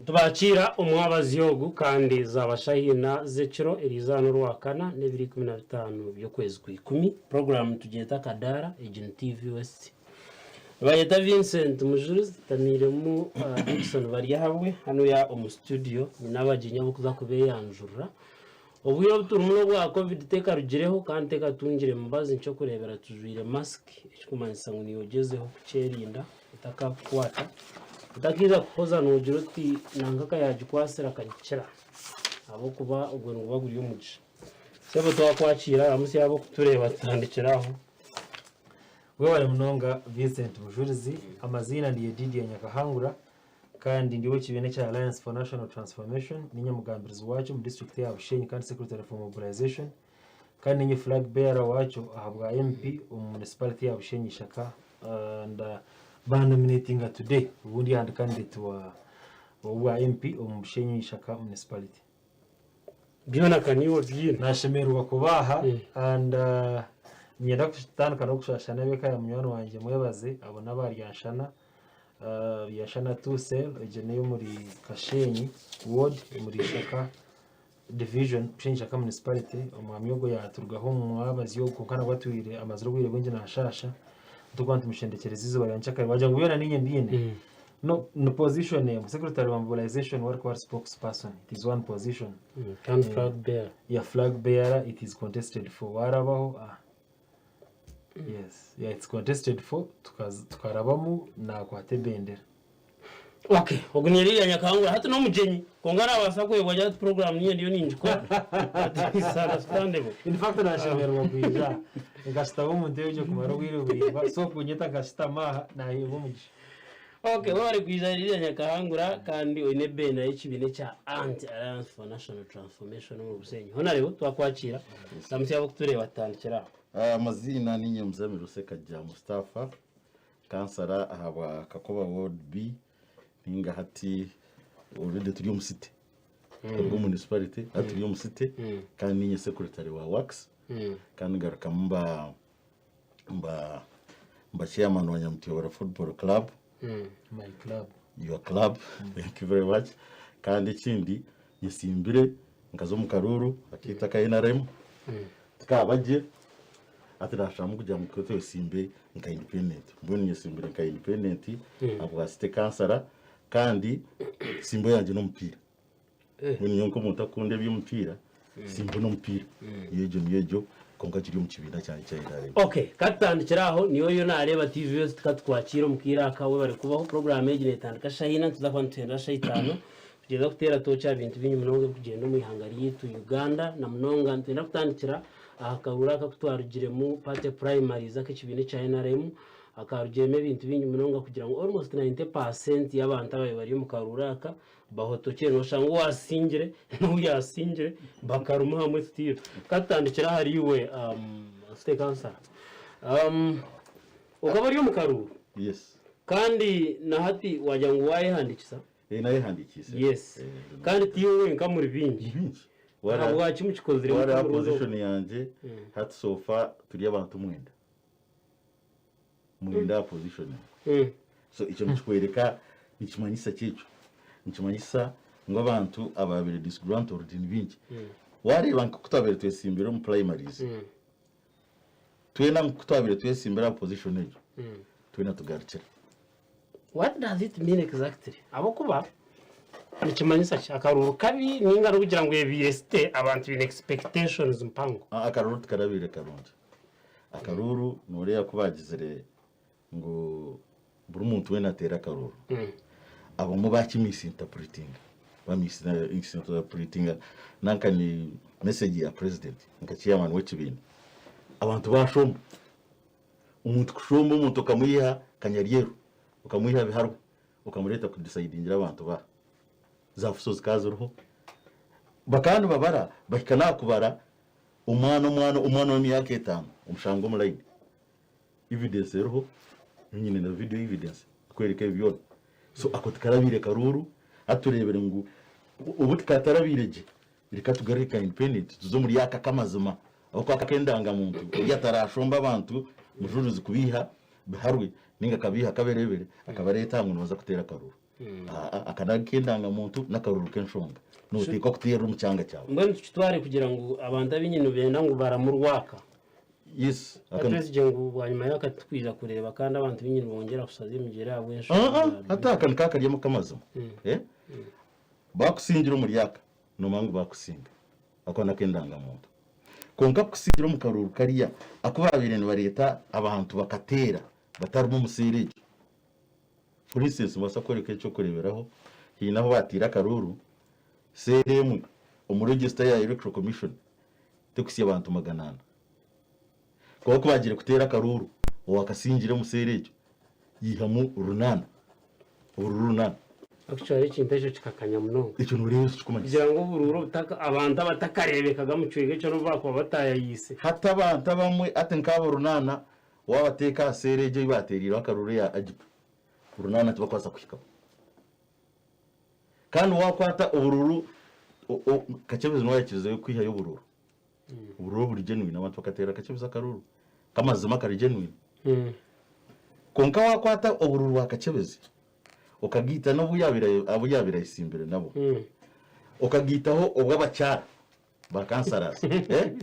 Nitubakiira omwabazyo ogu kandi zaaba shaaha ina z'ekiro eriizooba n'orwakana n'ebiro 15 by'okwezi kw'ikumi. Puroguraamu nitugyeta Akadaara, egi ni TV West. Nibayeta Vincent Mujurizi tutamiiremu Dickson Baryahabwe hanuya omu studio nyine abagyenyi abarikuza kubeeyanjurira. Obwire obu turimu n'obwa Covid tekarugireho kandi tekatungire mubazi nikyokureebera tujwaire mask ekikumanyisa ngu niiwe ogyezeho kukyerinda etakakukwata otakaija kuhoza noogira oti nanka akayagikwatsire akagikira ahabw'okuba ogwo niguba guri omugisha. Sebo twakwakiira ramutsya ab'okutureeba tutandikire aho. Webale munonga Vincent Mujurizi, amaziina ndi Yedidia Nyakahangura Kandi ndi ow'ekibiina ekya Alliance for National Transformation, niinye mugambirizi waakyo omu disiturikiti ya Bushenyi kandi Secretary for Mobilization kandi niinye flag bearer waakyo ahabwa MP omu municipality ya Bushenyi Ishaka and baanominatinga today obu ndi aha ndi candidate wa ow'obwa MP omu Bushenyi Ishaka municipality. Byona ka niiwe obyine. Nashemererwa kuba aha and niinyenda kutandika n'okushasha n'ab'eka ya munywani wangye mwebaze abo n'aba Ryanshana, Ryanshana 2 cell egyo n'ey'omuri Kashenyi ward omuri Ishaka division Bushenyi Ishaka municipality omwami ogwo yaturugaho omu mwabazyo ogwo kwonka nabwo atwire amazire obwire bwingi nashasha turikuba nitumushendekyereza eizooba rya nkyakare wagira ngu byona niinye mbiine. No ni position emwe secretary wa mobilization we arikuba ari spokesperson it is one position. Kandi flag bearer. Yeah flag bearer it is contested for warabaho ah yes yeah it's contested for tukarabamu nakwata ebendera. Okay ogu ni Eliya Nyakahangura hati n'omugyenyi kwonka nabaasa kwebwa agira ati program niinye ndiyo ningikora but it's understandable. In fact nashemererwa kwija aha nkashutama omu ntebe egyo kumara obwire buraingwa so kunyeta nkashutama aha naheebwa omugisha. Okay webare kwija Eliya Nyakahangura kandi oine ebendera y'ekibiina ekya Anti Alliance for National Transformation omuri Bushenyi. Honarebo twakwakiira ramutsya abarikutureeba tutandikire aho. Amaziina niinye Muzamiru Ssekajja Mustafa, kansara ahabwa Kakoba Ward B ninga hati already turi omu city turi omu municipality hati turi omu city kandi niinye secretary wa works kandi ngarukamu mba mba mba chairman wa Nyamutiyobora Football Club My club. your club thank you very much kandi ekindi nyesimbire nkaza omu karuuru akaitu aka NRM tikaba gye hati nasharamu kugira ngu twesimbe nka independent mbwenu nyesimbire nka independent ahabwa city councillor kandi simbo yangye n'omupiira Mbwenu nyowe nk'omuntu akunda eby'omupiira simbona omupiira niyo egyo niyo egyo kwonka kiri omu kibiina kyangye kya NRM. Okay, katutandikire aho niiwe oriyo naareeba TV West tukatwakira omu kaire aka webare kubaho puroguraamu egi neetandika shaaha ina nituza kuba nituhendera shaaha itaano kugyeza kuteera tooki aha bintu bingi munonga ebirikugyenda omu ihanga ryaitu Uganda na munonga nitwenda kutandikira aha karuuru aka aku twarugiremu party primaries ak'ekibiina ekya NRM akarugiremu ebintu bingi munonga kugira ngu almost 90 percent y'abantu ababaire bari omu karuuru aka Bahotokire noshanga owasingire n'ou yasingire bakaruma hamwe still. Katutandikire ahari iwe City Councillor. Okaba ori omu karuuru Yes. kandi na hati wagira ngu wayehandikisa. Eh, nayehandikiise. Yes. Eh, ndi Kandi tiiwe wenka muri bingi. Ni bingi. Ahabwaki mukikozire Wareba muti omurundi ogu? position yangye hati so far turi abantu mwenda. Mwenda aha position emwe. So ekyo nikikworeka nikimanyisa ki ekyo? Nikimanyisa ngu abantu ababaire disgruntled ni baingi. Waareeba nk'oku twabaire twesimbire omu primaries, twena nk'oku twabaire twesimbire aha position egyo, twena tugarukire. What does it mean exactly? Ahabw'okuba nikimanyisa ki? Akaruuru kabi ninga n'okugira ngu ebaire site abantu baine expectations mpango. Akaruuru tikarabaire karungi. Akaruuru nooreeba ku baagizire ngu buri muntu weena ateere akaruuru, abamwe baakimisintapuretinga, bamisintapuretinga nanka ni mesegi ya purezidenti nka chairman w'ekibiina, abantu baashomba. Omuntu kushomba omuntu okamwiha kanyaryeru, okamwiha biharwe, okamureeta kudisayidingira abantu ba za fuso zikaba ziriho, bakaba nibabara bahika n'aha kubara Omwana omwana omwana w'emyaka etaano omushanga omu line evidence eriho nyowe nyine na video evidence ekwereka ebi byona so ako tikarabaire karuuru hati tureebire ngu obu tikatarabaire gye reka tugaruke ka independent tuze omuri aka akamazima ahabw'okuba aka ak'endangamuntu ori atarashomba abantu mujurizi kubiiha biharwe ninga akabiiha kaberebere akabareeta aha ngu nibaza kuteera akaruuru. Aa, aka n'ak'endangamuntu n'akaruru k'enshonga. Nooteekwa kuteerera omu kyanga kyawe. Mbwenu tukitware kugira ngu abantu abaingi nibenda ngu baramurwaka. Yes, aka Twesigye ngu bwanyima y'aka titukwija kureeba kandi abantu baingi nibongyera kushaza emigyera ahabw'enshonga Aa, za hati aka niko akaryamu k'amazima. Eh? Baakusingira omuri aka, noomanya ngu baakusinga. Ako n'ak'endangamuntu. Kwonka kukusingira omu karuuru kariya aku baabaire nibareeta abantu bakateera batarimu omu seera egyo. For instance, nimbaasa kworeka eky'okureeberaho, haine ahu baataire akaruuru, seera emwe omu register ya Electoral Commission terikuhitsya bantu 400. Kwonka ku baagiire kuteera akaruuru, owaakasingire omu seera egyo yaihamu runaana, obururu runaana. Actually ekintu ekyo kikakanya munonga. Ekyo nooreeba eki kirikumanyisa. Kugira ngu oburuuru obutaka abantu abatakareebekaga omu kicweka ekyo n'obu baakuba bataayayiise. Hati abantu abamwe hati nk'abo runaana Waabateeka aha seera egyo ei baateereireho akaruru eya Agipa, runaana tibakubaasa kuhikaho. Kandi waakwata obururu, Kakyebezi niwe yaakirizeyo kwihayo obururu, obururu oburi genuine, abantu bakateera Kakyebezi akaruru k'amazima kari genuine. Kwonka waakwata obururu bwa Kakyebezi okagiita n'obu yaabaire abu yaabaire ayetsimbire nabo, okagiitaho obw'abakyara, ba councillors eh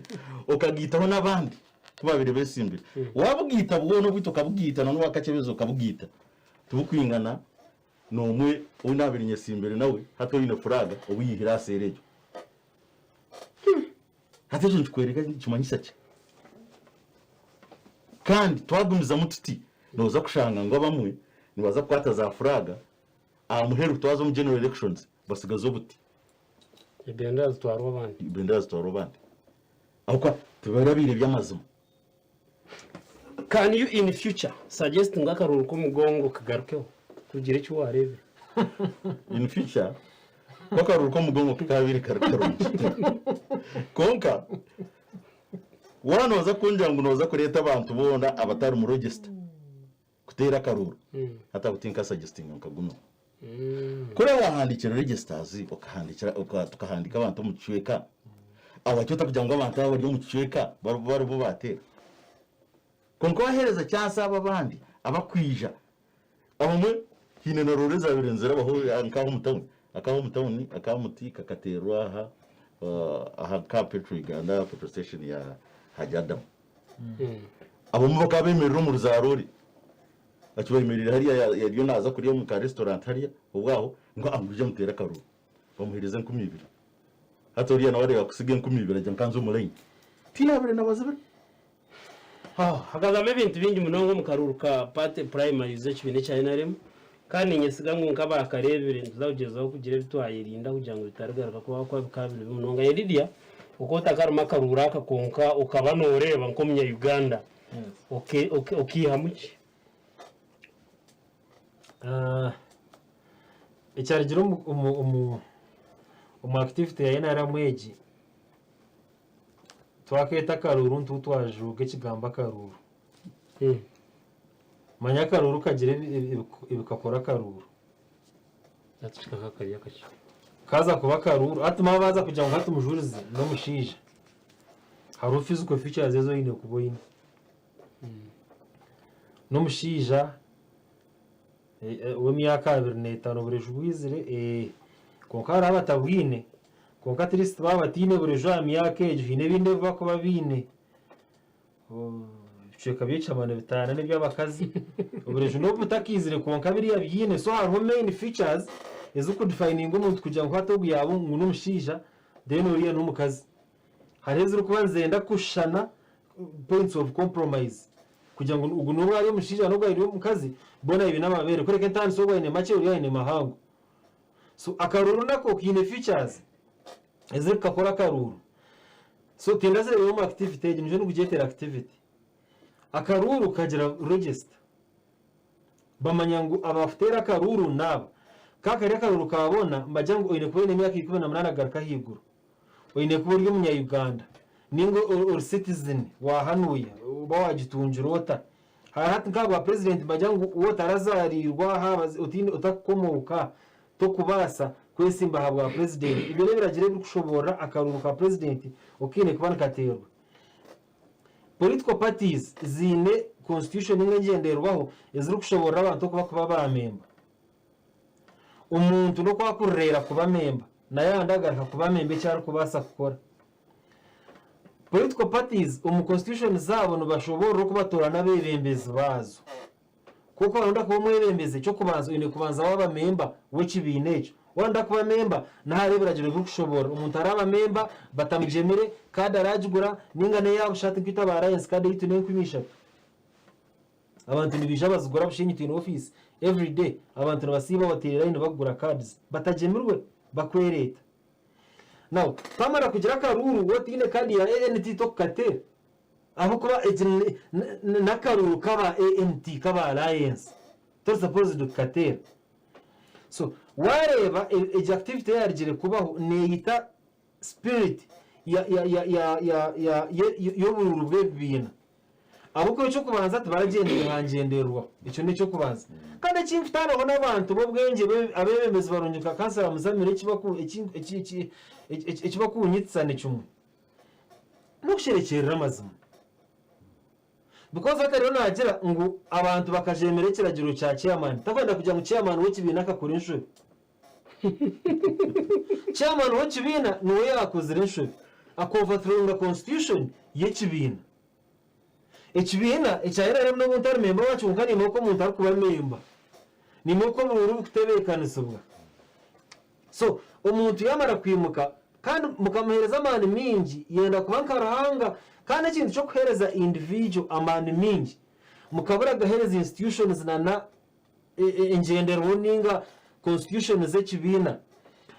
okagiitaho n'abandi ku babaire besimbire wabugiita bwona obwitu okabugiita na n'owakakyebezi okabugiita tibukwingana n'omwe ou nabaire nyesimbire nawe hati oine flag ou yihire aha seera egyo hati ekyo nikikworeka nikimanyisa ki kandi twagumizamu tuti noza kushanga ngu abamwe nibaza kukwata za flag aha muheru twaza omu general elections basigaze obuti. Ebendera zitwarwe abandi. Ebendera zitwarwe abandi. Ahabw'okuba tibarabaire by'amazima. Can you in future suggest ngu akaruru k'omugongo kagarukeho kugira eki wareebire? In future, ku akaruru k'omugongo kakabaire kari karungi. Kwonka waaba nooza kungira ngu nooza kureeta abantu boona abatari mu register kuteera akaruuru, hati aho tinkasagestinga ngu kagumeho. Kuri wahandiikire registers okahandiikira tukahandiika abantu omu kicweka, aho wakira ota kugira ngu abantu aba abari omu kicweka babe aribo baateera? Kwonka waheereza chance abo abandi abakwija, abamwe haine na roore ezaabaire nizirabaho nk'aha omu tawuni, ak'aha omu tawuni aka muti kakateerwa aha aha nka Petro Uganda petrol station ya Haji Adam. Abamwe bakaba beemerera omu ruzaaro Ati bayemereire hariya yariyo naaza kurya omu ka restaurant hariya obwo aho ngu amwije amuteere akaruru bamuhereza 2000 hati oriya nawe areeba kusiga 2000 agira ngu kanze omu line tihaine abaire nabazibira. Hakazamu ebintu bingi munonga omu karuuru ka party primaries z'ekibiina ekya nrm kandi ninyesiga ngu nk'abaakareebire nituza kugyezaho kugira ebi twayerinda kugira ngu bitarigaruka kubaho ahakuba bikaba biri bibi munonga. Lydia, okaba otakaruma akaruuru aka kwonka okaba nooreeba nk'omunya Uganda Okaihamu ki? Ekyarugire omu activity ya NRM egi, twakeeta akaruuru nituba twajuuga ekigambo akaruuru. Manya akaruuru kagira ebikakora akaruuru. Kaaza kuba akaruuru, hati baaza kugira ngu hati mujurizi n'omushaija. Hariho physical features ezi oine kuba oine. N'omushaija ow'emyaka 25 obureju bwizire kwonka hariho abatabwine kwonka at least baaba bataine bureju aha myaka egyo haine ebindi ebi barikuba baine. Ebicweka by'ekihama nibitaana n'eby'abakazi. Obureju n'obu butakaizire kwonka biriya biine so hariho main features ezirikudifayininga omuntu kugira ngu hati ogu yaaba ngu n'omushaija then oriya n'omukazi. Hariho ezirikuba nizenda kushushana points of compromise kugira ngu ogu n'obu ari omushaija n'ogu ari omukazi boona baine amabeere kureka entaaniso ogu aine makye oriya aine mahango. So akaruuru nako kaine features ezirikukakora akaruuru. So tindazireebire omu activity egi nikyo ndikugyetera activity. Akaruuru kagira register. Bamanya ngu abaakuteera akaruuru n'aba. Ka kari akaruuru ka boona nibagira ngu oine kuba oine emyaka 18 kugaruka ahaiguru. Oine kuba ori omunya-Uganda nainga ori citizen wa hanuya oba waagitungire ota. Hariho hati nk'ahabwa purezidenti nibagira ngu waaba otarazaariirwe aha otaine otarikukomooka tokubaasa kwesimba ahabwa purezidenti. Ebyo n'ebiragiro ebirikushoboorora akaruuru ka purezidenti oku kaine kuba nikateerwa. Political parties ziine constitution nainga engyenderwaho ezirikushoboorora abantu oku barikuba baamemba. Omuntu n'oku akurreera kuba memba, nayanda agaruka kuba memba eki arikubaasa kukora. Political parties omu constitution zaabo nibashoboorora oku batoorana abeebembezi baazo. Kwonka waaba nooyenda kuba omwebembezi, eky'okubanza oine kubanza waaba memba w'ekibiina ekyo. Waaba nooyenda kuba memba, n'ahari ebiragiro ebirikushoboorora. Omuntu araaba memba batamugyemire, kaadi araagigura nainga n'eya busha hati nk'itwe aba Alliance kaadi eyaitu n'enkumi ishatu. Abantu nibaija bazigura Bushenyi twine ofiisi everyday abantu nibasiiba bateire layini bakugura cards batagyemirwe bakwereeta. Now twamara kugira akaruuru waaba otaine kaadi ya ANT tokukateera ahabw'okuba egi n'akaruuru k'aba ANT k'aba Alliance tori supposed kukateera. So waareeba egi activity eyarugire kubaho neeyita spirit ya ya ya ya ya ya y'oburuuru bw'ebibiina. Ahabw'okuba eky'okubanza tibaragyendire ha ngyendererwaho. Ekyo n'eky'okubanza. Kandi ekinkutaanaho n'abantu b'obwengye abeebembezi barungi nka Kansara Muzamire eki bakunyitisa ni kimwe, n'okusherekyerera amazima. Because hati ariyo naagira ngu abantu bakajeemera ekiragiro kya chairman. Takwenda kugira ngu chairman w'ekibiina akakora enshobi. Chairman w'ekibiina niwe yaakozire enshobi. Aka overthrowinga constitution y'ekibiina. Ekibiina ekya NRM n'obu ntari memba waakyo kwonka niimanya oku omuntu arikuba memba. Niimanya oku oburuuru burikutebeekanisibwa. So omuntu yaamara kwimuka kandi mukamuheereza amaani maingi yenda kuba nka Ruhanga kandi ekintu ky'okuheereza individual amaani maingi mukabura gaheereza institutions na na engyenderwaho ninga constitution z'ekibiina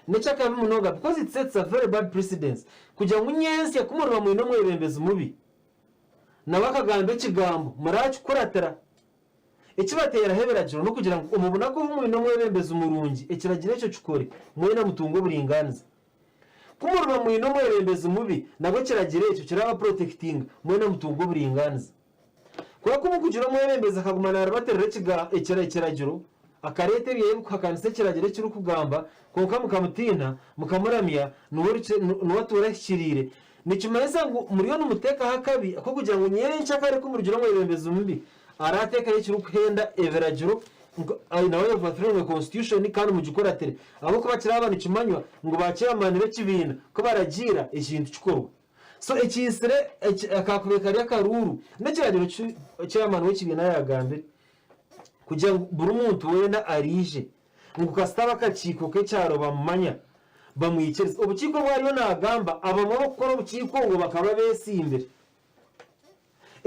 n'eky'akabi munonga because it sets a very bad precedence kugira ngu nyentsya ku muriba mwine omwebembezi mubi nawe akagamba ekigambo muraakikuratira. Ekibateeraho ebiragiro n'okugira ngu omu bunaku obu mwine omwebembezi murungi ekiragiro ekyo kikore mwena mutunge oburingaaniza. Ku muriba mwine omwebembezi mubi nabwo ekiragiro ekyo kiraabapurotekitinga mwena mutunge oburingaaniza. Kwonka ku murikugira omwebembezi akaguma naaribatirira ekiragiro, akareeta ebyeye ebirikuhakanisa ekiragiro ekirikugamba, kwonka mukamutiina, mukamuramya, niwe atuura ahikiriire, nikimanyisa ngu muriyo nimuteekaho akabi ak'okugira ngu nyencakare ku murigira omwebembezi mubi, araateekaho ekirikuhenda ebiragiro, nawe overthrowinge constitution kandi mugikuratire. Ahabw'okuba kiraaba nikimanywa ngu ba chairman b'ekibiina ku baragiira, ekintu kikorwa. So ekiitsire akaakubaire kari akaruuru n'ekiragiro ki chairman w'ekibiina yaagambire kugira ngu buri muntu weena araije ngu kasita ab'akakiiko k'ekyaro bamumanya bamwikirize. Obukiiko obu ariyo naagamba abamwe ab'okukora obukiiko obwo bakaba beesimbire.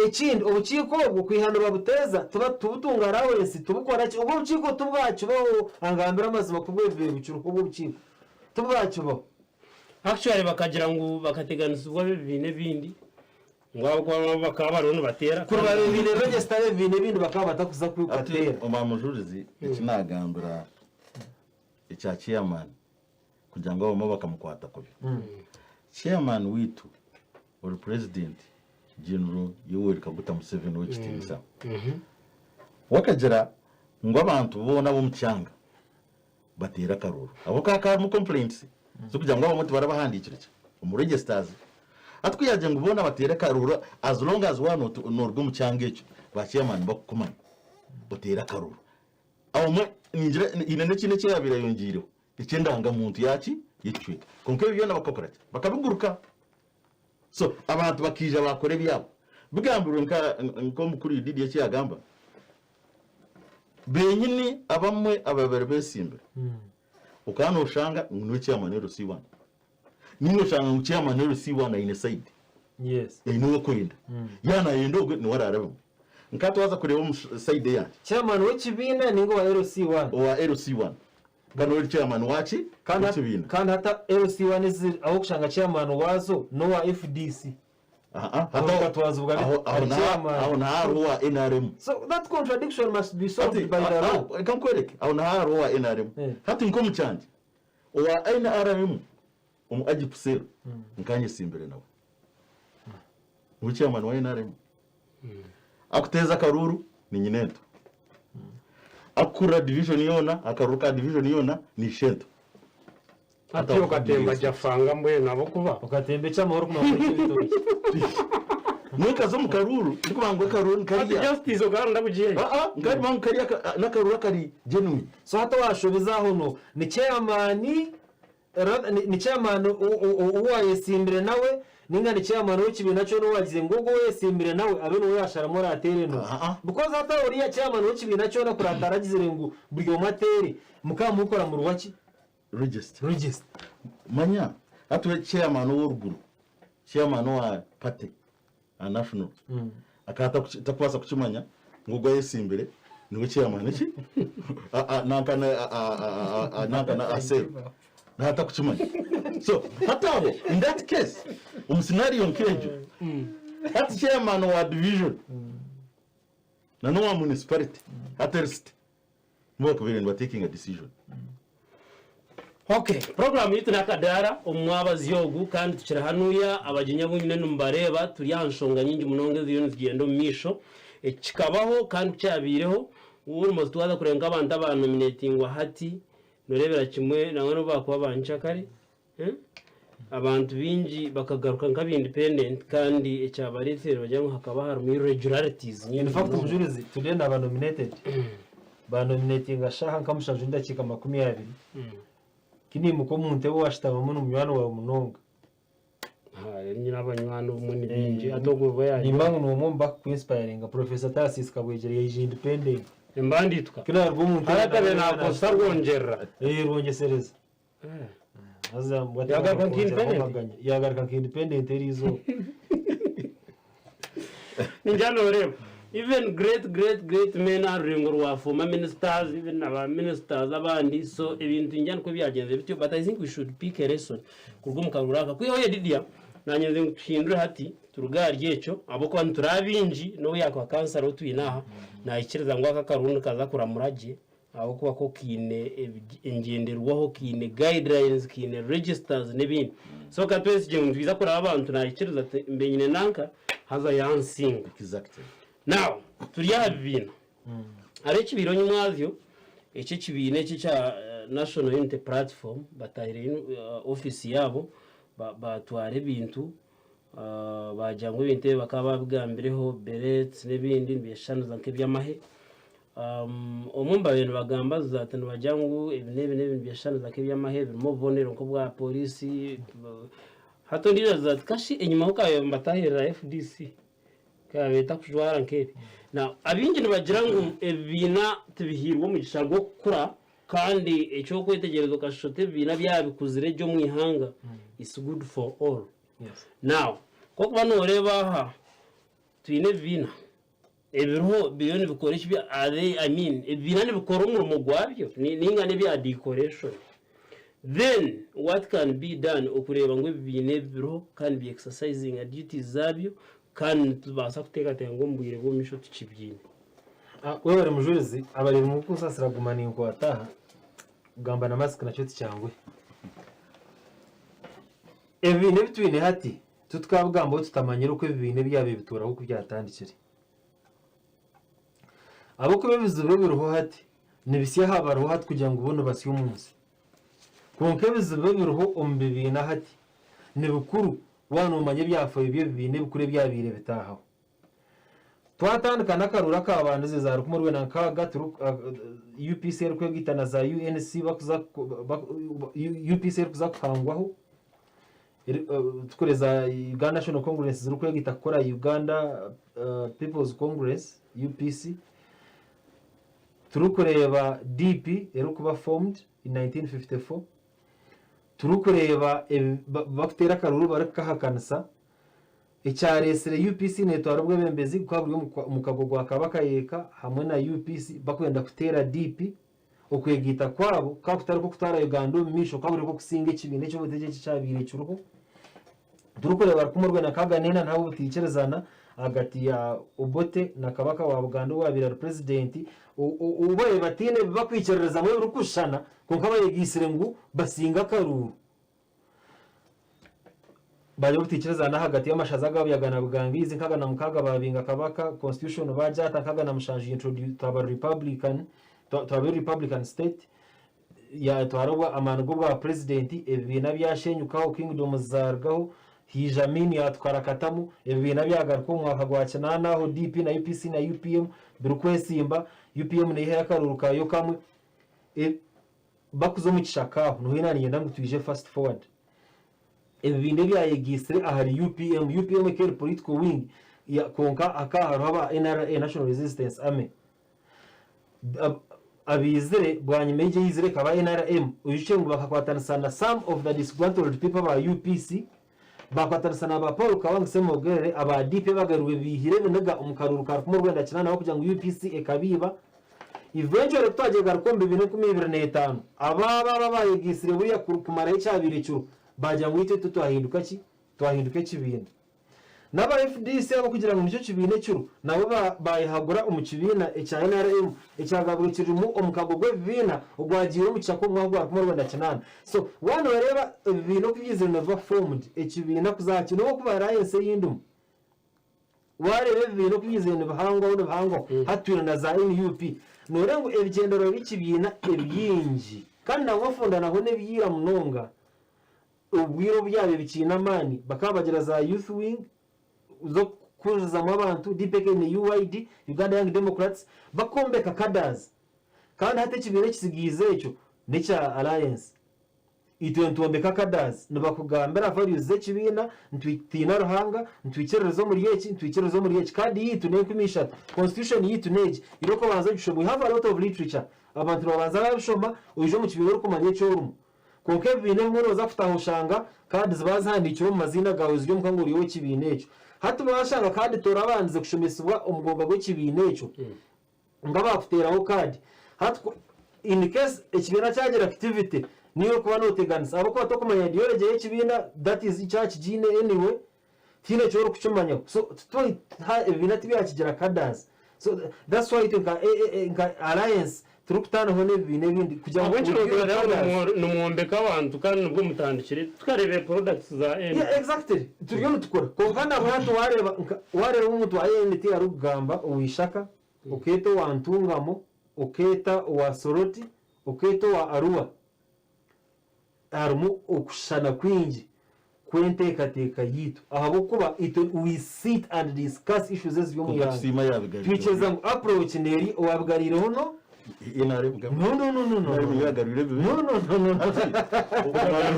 Ekindi obukiiko obwo kwiha nibabuteeza tiba tibutunga allowance tibukora ki obwo obukiiko tibwakibaho angambire amazima ku bwebibaire bukiriho obwo obukiiko tibwakibaho. Actually bakagira ngu bakateganisibwa ab'ebibiina ebindi ngu ahabw'okuba bo bakaba bariho nibateera Kuri kandi babebiine register ab'ebibiina ebindi bakaba batakuza Hati kukateera. owa mujurizi eki nagambira ekya chairman kugira ngu abamwe bakamukwata kubi. Chairman waitu ori president General Yoweri Kaguta Museveni ow'ekitiinisa we akagira ngu abantu boona ab'omu kyanga bateere akaruuru. Ahabw'okuba hakaba harimu complaints z'okugira ngu abamwe tibarabahandiikire gye omu registers. Hati ku yaagira ngu boona bateere akaruuru as long as waaba nooruga omu kyanga ekyo ba chairman bakukumanya oteere akaruuru. Abamwe ningira haine n'ekindi eki yaabaire ayongyeireho eky'endangamuntu yaaki y'ekicweka. Kwonka ebyo byona bakakora ki? Bakabiguruka. So abantu bakaija baakora ebyabo. Bigambirwe nka nk'omukuru Yudidi eki yaagamba, benyini abamwe ababaire beesimbire, okaba nooshanga ngu niwe chairman LC1. Nainga oshanga ngu chairman LC1 aine side, Yes. aine ou akwenda. Yaaba naayenda ogwe niwe araarabemu. Nka twaza kureeba omu side eyangye. Chairman w'ekibiina nainga owa LC1? Owa LC1. Kandi ori chairman waki? Kandi W'ekibiina. Kandi hati LC1 ezi ahu okushanga chairman waazo n'owa FDC. Aha, Aho hati bikatwazibwa bita? aho aho Ari na chairman. aho na hariho owa NRM. So that contradiction must be solved Hati by the law. reka nkwereke aho na hariho owa NRM. Hati nk'omu kyangye owa NRM omu Agip cell nkanyesimbire nawe. Niwe chairman wa NRM. Akuteeza akaruuru ni nyinento. Akukurira division yoona akaruuru ka division yoona ni ishento. Hati okatemba Jafanga mbwenu ahabw'okuba Okatemba eky'amahoro kumara kurya ebitookye. Nyowe nkaza omu karuuru ndikuba ngu akaruuru Hati nikariya. justice okaronda kugiha Ah ah nkareba ngu kariya ka- n'akaruuru akari genuine. So hati owashobize aho no ni chairman rather ni ni chairman ou wayesimbire nawe ninga ni chairman w'ekibiina kyona owagize ngu ogu owayesimbire nawe abe niwe yasharamu orateere no Ah ah. because hati aho oriya chairman w'ekibiina kyona kuri ataragizire ngu buri omwe ateere mukaba mukora murwa ki? Register. Register. Manya hati we chairman ow'oruguru, chairman owa party aha national akaba atakubaasa kukimanya ngu ogu ayesimbire niwe chairman ki nanka nanka aha cell naaba atakukimanya. So hati aho in that case omu scenario nk'egyo hati chairman wa division na n'owa municipality hati eri city nibo bakubaire nibatekinga decision. Ok, puroguraamu yaitu n'akadaara omu mwabazyo ogu kandi tukiri hanuya abagyenyi abu nyine nimubareeba turi aha nshonga nyingi munonga eziriyo nizigyenda omu maisho. Eki kikabaho kandi ku kyabaireho almost waaza kureeba nk'abantu abanominatingwa hati nooreebera kimwe nangwa n'obu baakuba ba nkyakare eh, abantu baingi bakagaruka nk'aba independent kandi ekyabareetire nibagira ngu hakaba harimu irregularities In nyingi fact munonga. Omujurizi today naba nominated Baanominatinga shaaha nka mushanju n'edakiika 20. Ku naimuka omu ntebe owaashutamamu ni munywani waawe munonga. Nyine abanywani obumwe ni baingi hati ogwo oba yagira. Nimba ngu n'omwe omu bakukwinsipayaringa, Professor Tarsis Kabwegyere yaija independent. Embandiituka. Ku naaruga omu ntebe Hati akabaire naaba naakozesa rwongyerera. Ee, rwongyesereza. Haza mbwa Yaagaruka nka tibakakwongyeraho independent? amaganya. Yaagaruka nka independent eriizooba. Ningira nooreeba even great great great men aha rurengo rwa former ministers even na ba ministers abandi so ebintu ningira nikwo byagyenzire bityo but I think we should pick a lesson kuruga omu karuru aka. Kwihaho Yedidia naanye nze ngu tuhindure hati turuge ahari ekyo ahabw'okuba nituri abaingi n'obu yaakuba kansara ou twine aha naikiriza ngu aka akaruru nikaza kuramura gye Ahabw'okuba ko kaine engyenderwaho, kaine guidelines, kaine registers n'ebindi. So ka twesigye ngu nitwija kuraba abantu naikiriza ati mbe nyine nanka haza yansinga. Exactly. Now, turi aha bibiina. Hariho ekibiina onyimwazyo, eki ekibiina eki ekya National Unity Platform batahire office yaabo batwara ebintu, baagira ngu ebintu ebi bakaba baabigambireho, berets n'ebindi nibyeshushaniriza nk'eby'amahe. Omwe omu baabaire nibagamba ati nibagira ngu ebi n'ebi n'ebi nibyeshushaniriza nk'eby'amahe birimu obubonero nk'obwa pooriisi. Hati ondiijo agira ati kashi enyima ho kaabaire nibatahirira FDC kaabaire etarikujwara nk'ebi. Now abaingi nibagira ngu ebibiina tibihairwe omugisha gw'okukura kandi eky'okwetegyereza okashusha oti ebibiina byaba bikuzire gye omu ihanga it's good for all. Now ku orikuba nooreeba aha twine ebibiina. Ebiriho biriyo nibikora eki are they I mean ebibiina nibikora omurimo gwabyo ninga n'ebya decoration then what can be done okureeba ngu ebibiina ebi biriho kandi bya exercisinga duties zabyo kandi nitubaasa kuteekateeka ngu omu bwire bw'omu maisho tukibiine. Webare mujurizi abareebi mukunsasira guma ninkwata aha kugamba na mask nakyo tikyanguhi. Ebibiina ebi twine hati Titukabigambaho tutamanyire oku ebibiina ebyabaire bituuraho oku byatandikire. Ahabw'okuba ebizibu ebiriho hati nibisya aha bariho hati kugira ngu bo nibasya omu nsi. Kwonka ebizibu ebiriho omu bibiina hati ni bikuru waaba noomanya ebyafaayo by'ebibiina ebikuru ebyabaire bitaahaho. Twatandika n'akaruuru akaabandize za 1906 UPC erikwegaita na za UNC bakuza UPC erikuza kuhangwaho tukore za Uganda National Congress zirikwegaita kukora Uganda People's Congress UPC turikureeba DP erikuba formed in 1954 turikureeba bakuteera akaruuru barikukahakanisa Ekyareetsire UPC neetwara obwebembezi gukaba guri omukago gwa Kabaka Yeka hamwe na UPC bakwenda kuteera DP. Okwegaita kwabo kukaba kutari kw'okutwara Uganda omu maisho kukaba kuri okw'okusinga ekibiina eky'obutegyeki ekyabaire kiriho. Turikureeba 1964 nihabaho obutaikirizana ahagati ya Obote na Kabaka wa Buganda owaabaire ari purezidenti ou baabaire bataine ebi barikwikiririzamu ebirikushushana kwonka bayegaitsire ngu basinge akaruuru. Bariho obutaikirizana ahagati y'amashaza aga Buyaga na Bugangaizi nkaga na mukaaga baabinga Kabaka, constitution baagyata nkaga na mushanju introdu twaba republican twaba republican state yatwara obwa amaani g'obwa president ebibiina byashenyukaho kingdoms zaarugaho. Haija Amin yaatukarakatamu, ebibiina byagaruka omu mwaka gwa kinaana aho DP na UPC na UPM birikwesimba, UPM neihayo akaruuru kaayo kamwe. Bakuza omu kishaka aho niho naaniinyenda ngu twije fast forward. Ebibiina ebyayegaitsire ahari UPM, UPM ekaba eri political wing kwonka hakaba hariho aba NRA, National Resistance Army, abaizire bwanyima egyo eyaizire ekaba NRM, oijukye ngu bakakwatanisa na some of the disgruntled people aba UPC, bakwatanisa na ba Paul Kawangi Ssemwogerere aba DP abagarirwe baihire ebiniga omu karuuru ka rukumi orwenda kinaana ahabw'okugira ngu UPC ekabiiba. Eventually ku twagiire garuka omu bibiina 2005, aba aba aba abayegaitsire buriya kumaraho ekyabaire kiriho baagira ngu itwe itwe twahinduka ki? Twahinduka ekibiina. N'aba FDC abarikugira ngu nikyo kibiina ekiro nabo baayehagura omu kibiina ekya NRM ekyagabirwe kirimu omukago gw'ebibiina ogwagiire omu kishaka omu mwaka gwa 1908. So waaba nooreeba ebibiina oku byaizire nibiba formed, ekibiina kuza aha kindi n'obu okuba alliance ei ndimu, waareeba ebibiina oku byaizire nibihangwaho nibihangwaho, hati twine na za NUP, nooreeba ngu ebigyendererwa by'ekibiina ebingi kandi nangwa enfundanaho n'eby'ira munonga. Obwire obu byabaire bikiine amaani, bakaba bagira za youth wing z'okukurizamu abantu, DPK ne UYD, Uganda Young Democrats, bakombeka cadres. Kandi hati ekibiina ekitsigaize ekyo n'ekya Alliance. Itwe nitwombeka cadres, nibakugambira values z'ekibiina, nitutiina Ruhanga, nitwikiririza omuri eki, nitwikiririza omuri eki. Kaadi yaitu n'enkumi ishatu, constitution yaitu n'egi. Irooko obanze ogishome. We have a lot of literature. Abantu nibabanza babishoma, oija omu kibiina orikumanya eki orimu. Kwonka ebibiina ebimwe nooza kutaaha oshanga kaadi ziba zihandiikirwe omu maziina gaawe ziri omuka ngu ori ow'ekibiina ekyo. Hati waashanga kaadi torabandize kushomesibwa omugonga gw'ekibiina ekyo ngu abaakuteeraho kaadi. Hati ku in case ekibiina kyagira activity niiwe orikuba nooteganisa ahabw'okuba tokumanya ideology y'ekibiina that is kyaba kigiine anyway tihaine eki orikukimanyaho. So titwa ebibiina tibyakigira cadres. So that's why itwe nka nka alliance turikutaanaho n'ebibiina ebindi kugira ngu Ahabw'enki we build nogira ngu cadres. nimwombeka abantu kandi nibwo mutandikire tukareeba products za N. Yeah, exactly. Turiyo nitukora. Kwonka nabwo hati wareeba nka wareeba omuntu wa ANT arikugamba owa Ishaka, okeeta owa Ntungamo, okeeta owa Soroti, okeeta owa Arua, harimu okushushana kwingi kw'enteekateeka yaitu ahabw'okuba itwe we sit and discuss issues eziri omu Kwonka ihanga. tusiima yabigarurireho. Twikiriza ngu approach neeri owabigariireho no NRM government. no no no no no NRM yagarwire ebibi. no no no no no Omwami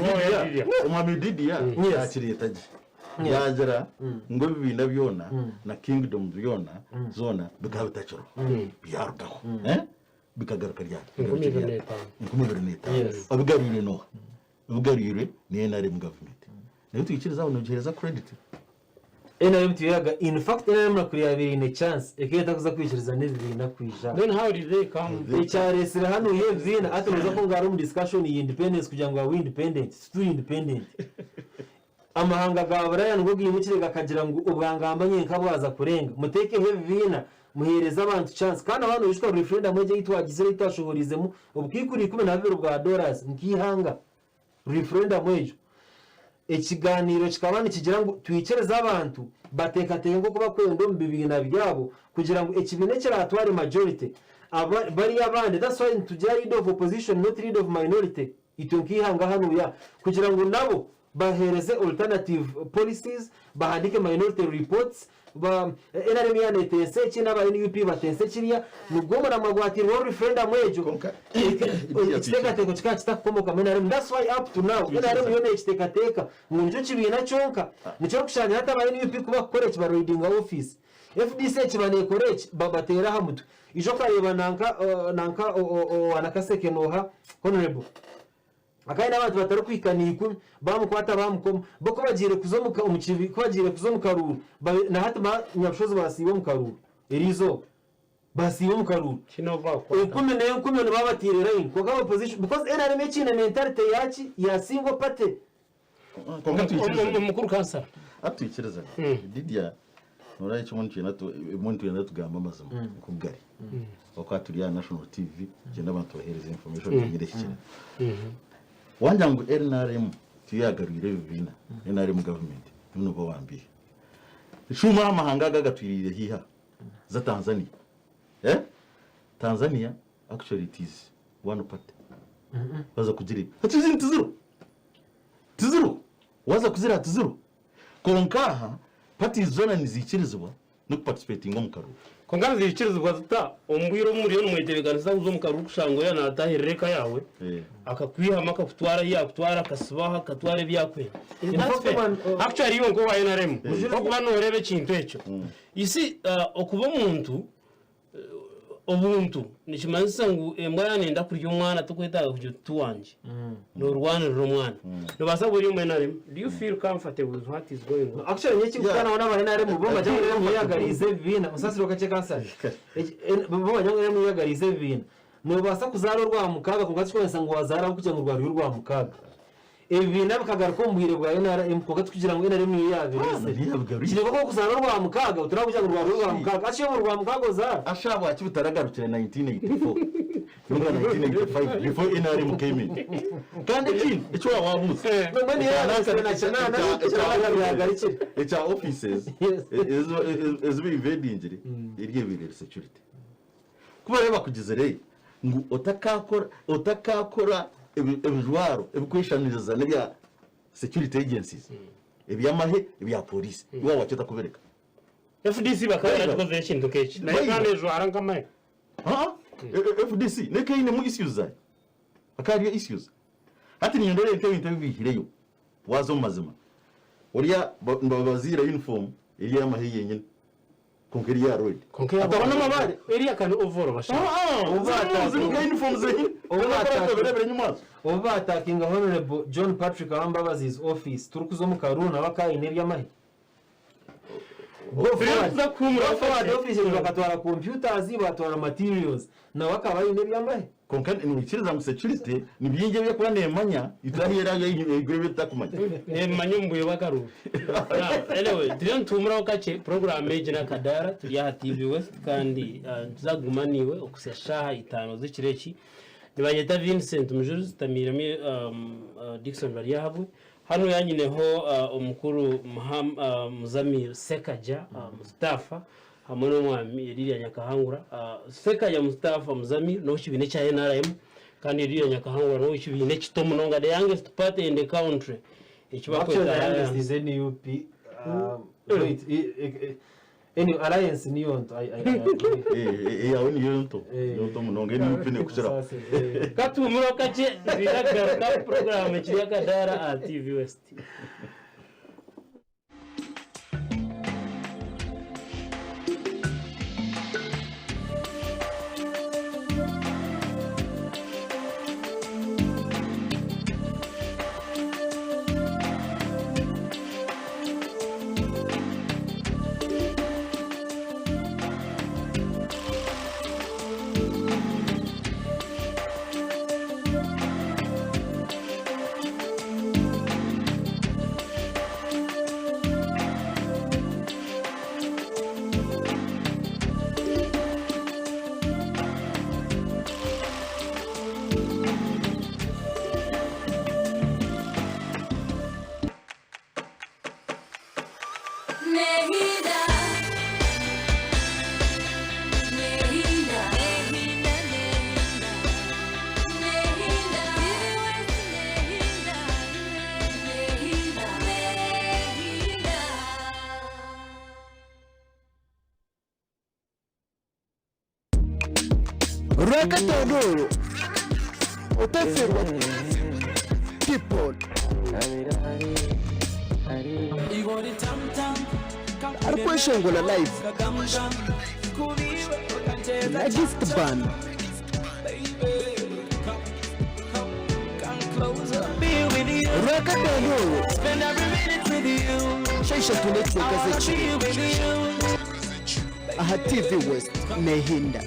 Didia, Omwami Didia Yes. yakireeta gye. Yagira ngu ebibiina byona na kingdoms byona zoona bikaba bitakiriho. Byarugaho. Eh? Bikagaruka ryari? 2005. 2005. Yes. Obigarwire n'oha? Obigarwire ni NRM government. Nayo twikiriza aho nogihereza credit. NRM tiyaga in fact NRM na kuri yabaire eine chance ekaba etakuza kwikiriza n'ebibiina kwija. Then how did they come? Ekyaresire hanu y'ebibiina hati noza kunga hariho omu discussion ya independence kugira ngu are we independent? Tituri independent. Amahanga ga Buraaya nigo gaimukire gakagira ngu obwangamba nyenka bwaza kurenga. Muteekeho ebibiina muheereze abantu chance. Kandi aho noijuka referendum egyo ei twagizire ei twashohoreizemu obukaikuru 12 bwa dollars nk'eihanga. Referendum egyo ekigaaniiro kikaba nikigira ngu twikirize abantu bateekateeke nk'oku barikwenda omu bibiina byabo kugira ngu ekibiina ekiraatware majority aba bariya abandi that's why nitugira leader of opposition not leader of minority itwe nk'eihanga hanuya kugira ngu nabo baheereze alternative policies bahandiike minority reports ba NRM yaaba neetensa eki n'aba NUP batense kiriya nibwo omuramwa gwateirweho referendum egyo Kwonka ekiteekateeko kikaba kitakukomoka mu NRM that's why up to now NRM yo neekiteekateeka ngu nikyo kibiina kyonka nikyo orikushangira hati aba NUP ku bakukora eki bareidinga ofiisi FDC ekiba neekora eki babateera aha mutwe ija okareeba nanka nanka owa Nakaseke nooha honourable Akaba aine abantu batarikuhika na ikumi, baamukwata baamukoma. Bo ku bagiire kuza omu omu kibi, ku bagiire kuza omu karuuru, ba na hati ba Nyabushozi basiiba omu karuuru eriizooba. Basiiba omu karuuru. Tihaine ou baakukwata. Enkumi n'enkumi nibaba bataire layini. Kwonka opposition, because NRM ekiine mentality ya ki? Ya single party. Kwonka twikirize. Omukuru kansara. Hati twikirize. Didia, noreeba ekimwe nitwenda tu- ebimwe nitwenda tugambe amazima nkoku gari. Ahabw'okuba turi aha National TV, niinyenda abantu baheereze information enyine ehikire. Wangira ngu NRM tiyo yaagarwire ebibiina, NRM government, niiwe nooba wambiiha. Shuuma aha mahanga aga agatwiriire haihi aha, za Tanzania. Eh? Tanzania actually it is one party. Waaza kugireeba. Hati izindi tiziriho. Tiziriho. Waaza kuzireeba tiziriho. Kwonka aha parties zoona niziikirizibwa n'okuparticipatinga omu karuuru. Kwonka niziikirizibwa zita omu bwire obu muriyo nimwetebeekanisa kuza omu karuuru kushanga oriya naatahirira eka yaawe akakwihamu akakutwara ahu yaakutwara akasibaho akatwara ebi yaakwenda? Is In that fact, fair? Actually iwe nk'owa NRM okuba nooreeba ekintu ekyo. You see, okuba omuntu Obuntu nikimanyisa ngu embwa yaaba neyenda kurya omwana tokwetaaga kugira oti tiwangye. Noorwanirira omwana. Noobaasa kuba ori omu NRM, do you feel comfortable with what is going on? Actually nyowe ekirikukora nabona aba NRM bo nibagira ngu NRM yeyagariize ebibiina, onsaasire kakye kansare. Bo nibagira ngu NRM yeyagariize ebibiina. Noobaasa kuzaara orwamukaaga kwonka tikirikumanyisa ngu waazaara ahabw'okugira ngu rwari orwamukaaga. Ebibiina bikagaruka omu bwire bwa nrm kwonka tikugira ngu nrm niyo yaabireetsire. Kiri nk'okuzaara Orwamukaaga otarakugira ngu rwari Orwamukaaga. Hati shi obu Orwamukaaga ozaara? Asha habwaki bitaragarukire 1984 ninga 1985 before nrm came in? Kandi ekindi eki waaba wabuuza Mbwenu niyo yaareetsire na kinaana kinaana byagarukire. ekya offices ezi ba invadingire eri ebaire eri security. Ku barabe bakugizire ngu otakaakora otakaakora ebijwaro ebikweshaniriza n'ebya security agencies, eby'amahe, ebya pooriisi, iwe waaba otakubireka. FDC bakaba barakikozire ekintu nk'eki nayo kandi ejwara nk'amahe. Aa, FDC n'eka einemu issues zaayo, hakaba hariyo issues. Hati niinyenda oreebe nk'ebintu ebi baihireyo waaza omu mazima, oriya nibabaziira uniform eri ey'amahe yenyine. Kwonka eri ya red. Kwonka eya Hataho n'amabaare. Eriya ka ni overall bashaija. Aa, ziri nka uniform zenyine. Obu Obu enyima azo. Obu baatakinga Honourable John Patrick Awambabazi's office turikuza omu karuuru nabo akaba aine eby'amahe. Go forward. Turikuza kuhuumura Go forward kakye. office bakatwara computers, batwara materials. Nawe akaba aine eby'amahe. Kwonka noikiriza ngu security ni bingi ebi erikuba neemanya itwe ahu eri ahaiguru ebi tutakumanya. Neemanya omu bwire bw'akaruuru. Now, anyway, turiyo nituhuumuraho kakye, puroguraamu egi n'Akadaara, turi aha TV West kandi nituza kuguma naiwe okuhitsya shaaha itaano z'ekiro eki. Nibanyeta Vincent Mujurizi, ntamiiremu Dickson Baryahabwe. Hanuya nyineho omukuru Muzamir Sekaja Mustafa hamwe n'omwami Eliria Nyakahangura. Sekaja Mustafa Muzamir n'ow'ekibiina ekya NRM kandi Eliria Nyakahangura n'ow'ekibiina ekito munonga, the youngest party in the country eki Actually, barikweta the youngest is NUP. Wait, anyway, Alliance niyo nto. I agree. Eyawe niyo nto. Eh. Niyo nto munonga NUP nekukiraho. Saasire, eh. Katuhumureho kakye twija kugaruka puroguraamu ekiri Akadaara aha TV West. Orwakataano oru otafeerwa People arikweshongora live na Gift Band. Orwakataano oru shaaha ishatu n'ekicweka z'ekiro aha TV West nehinda.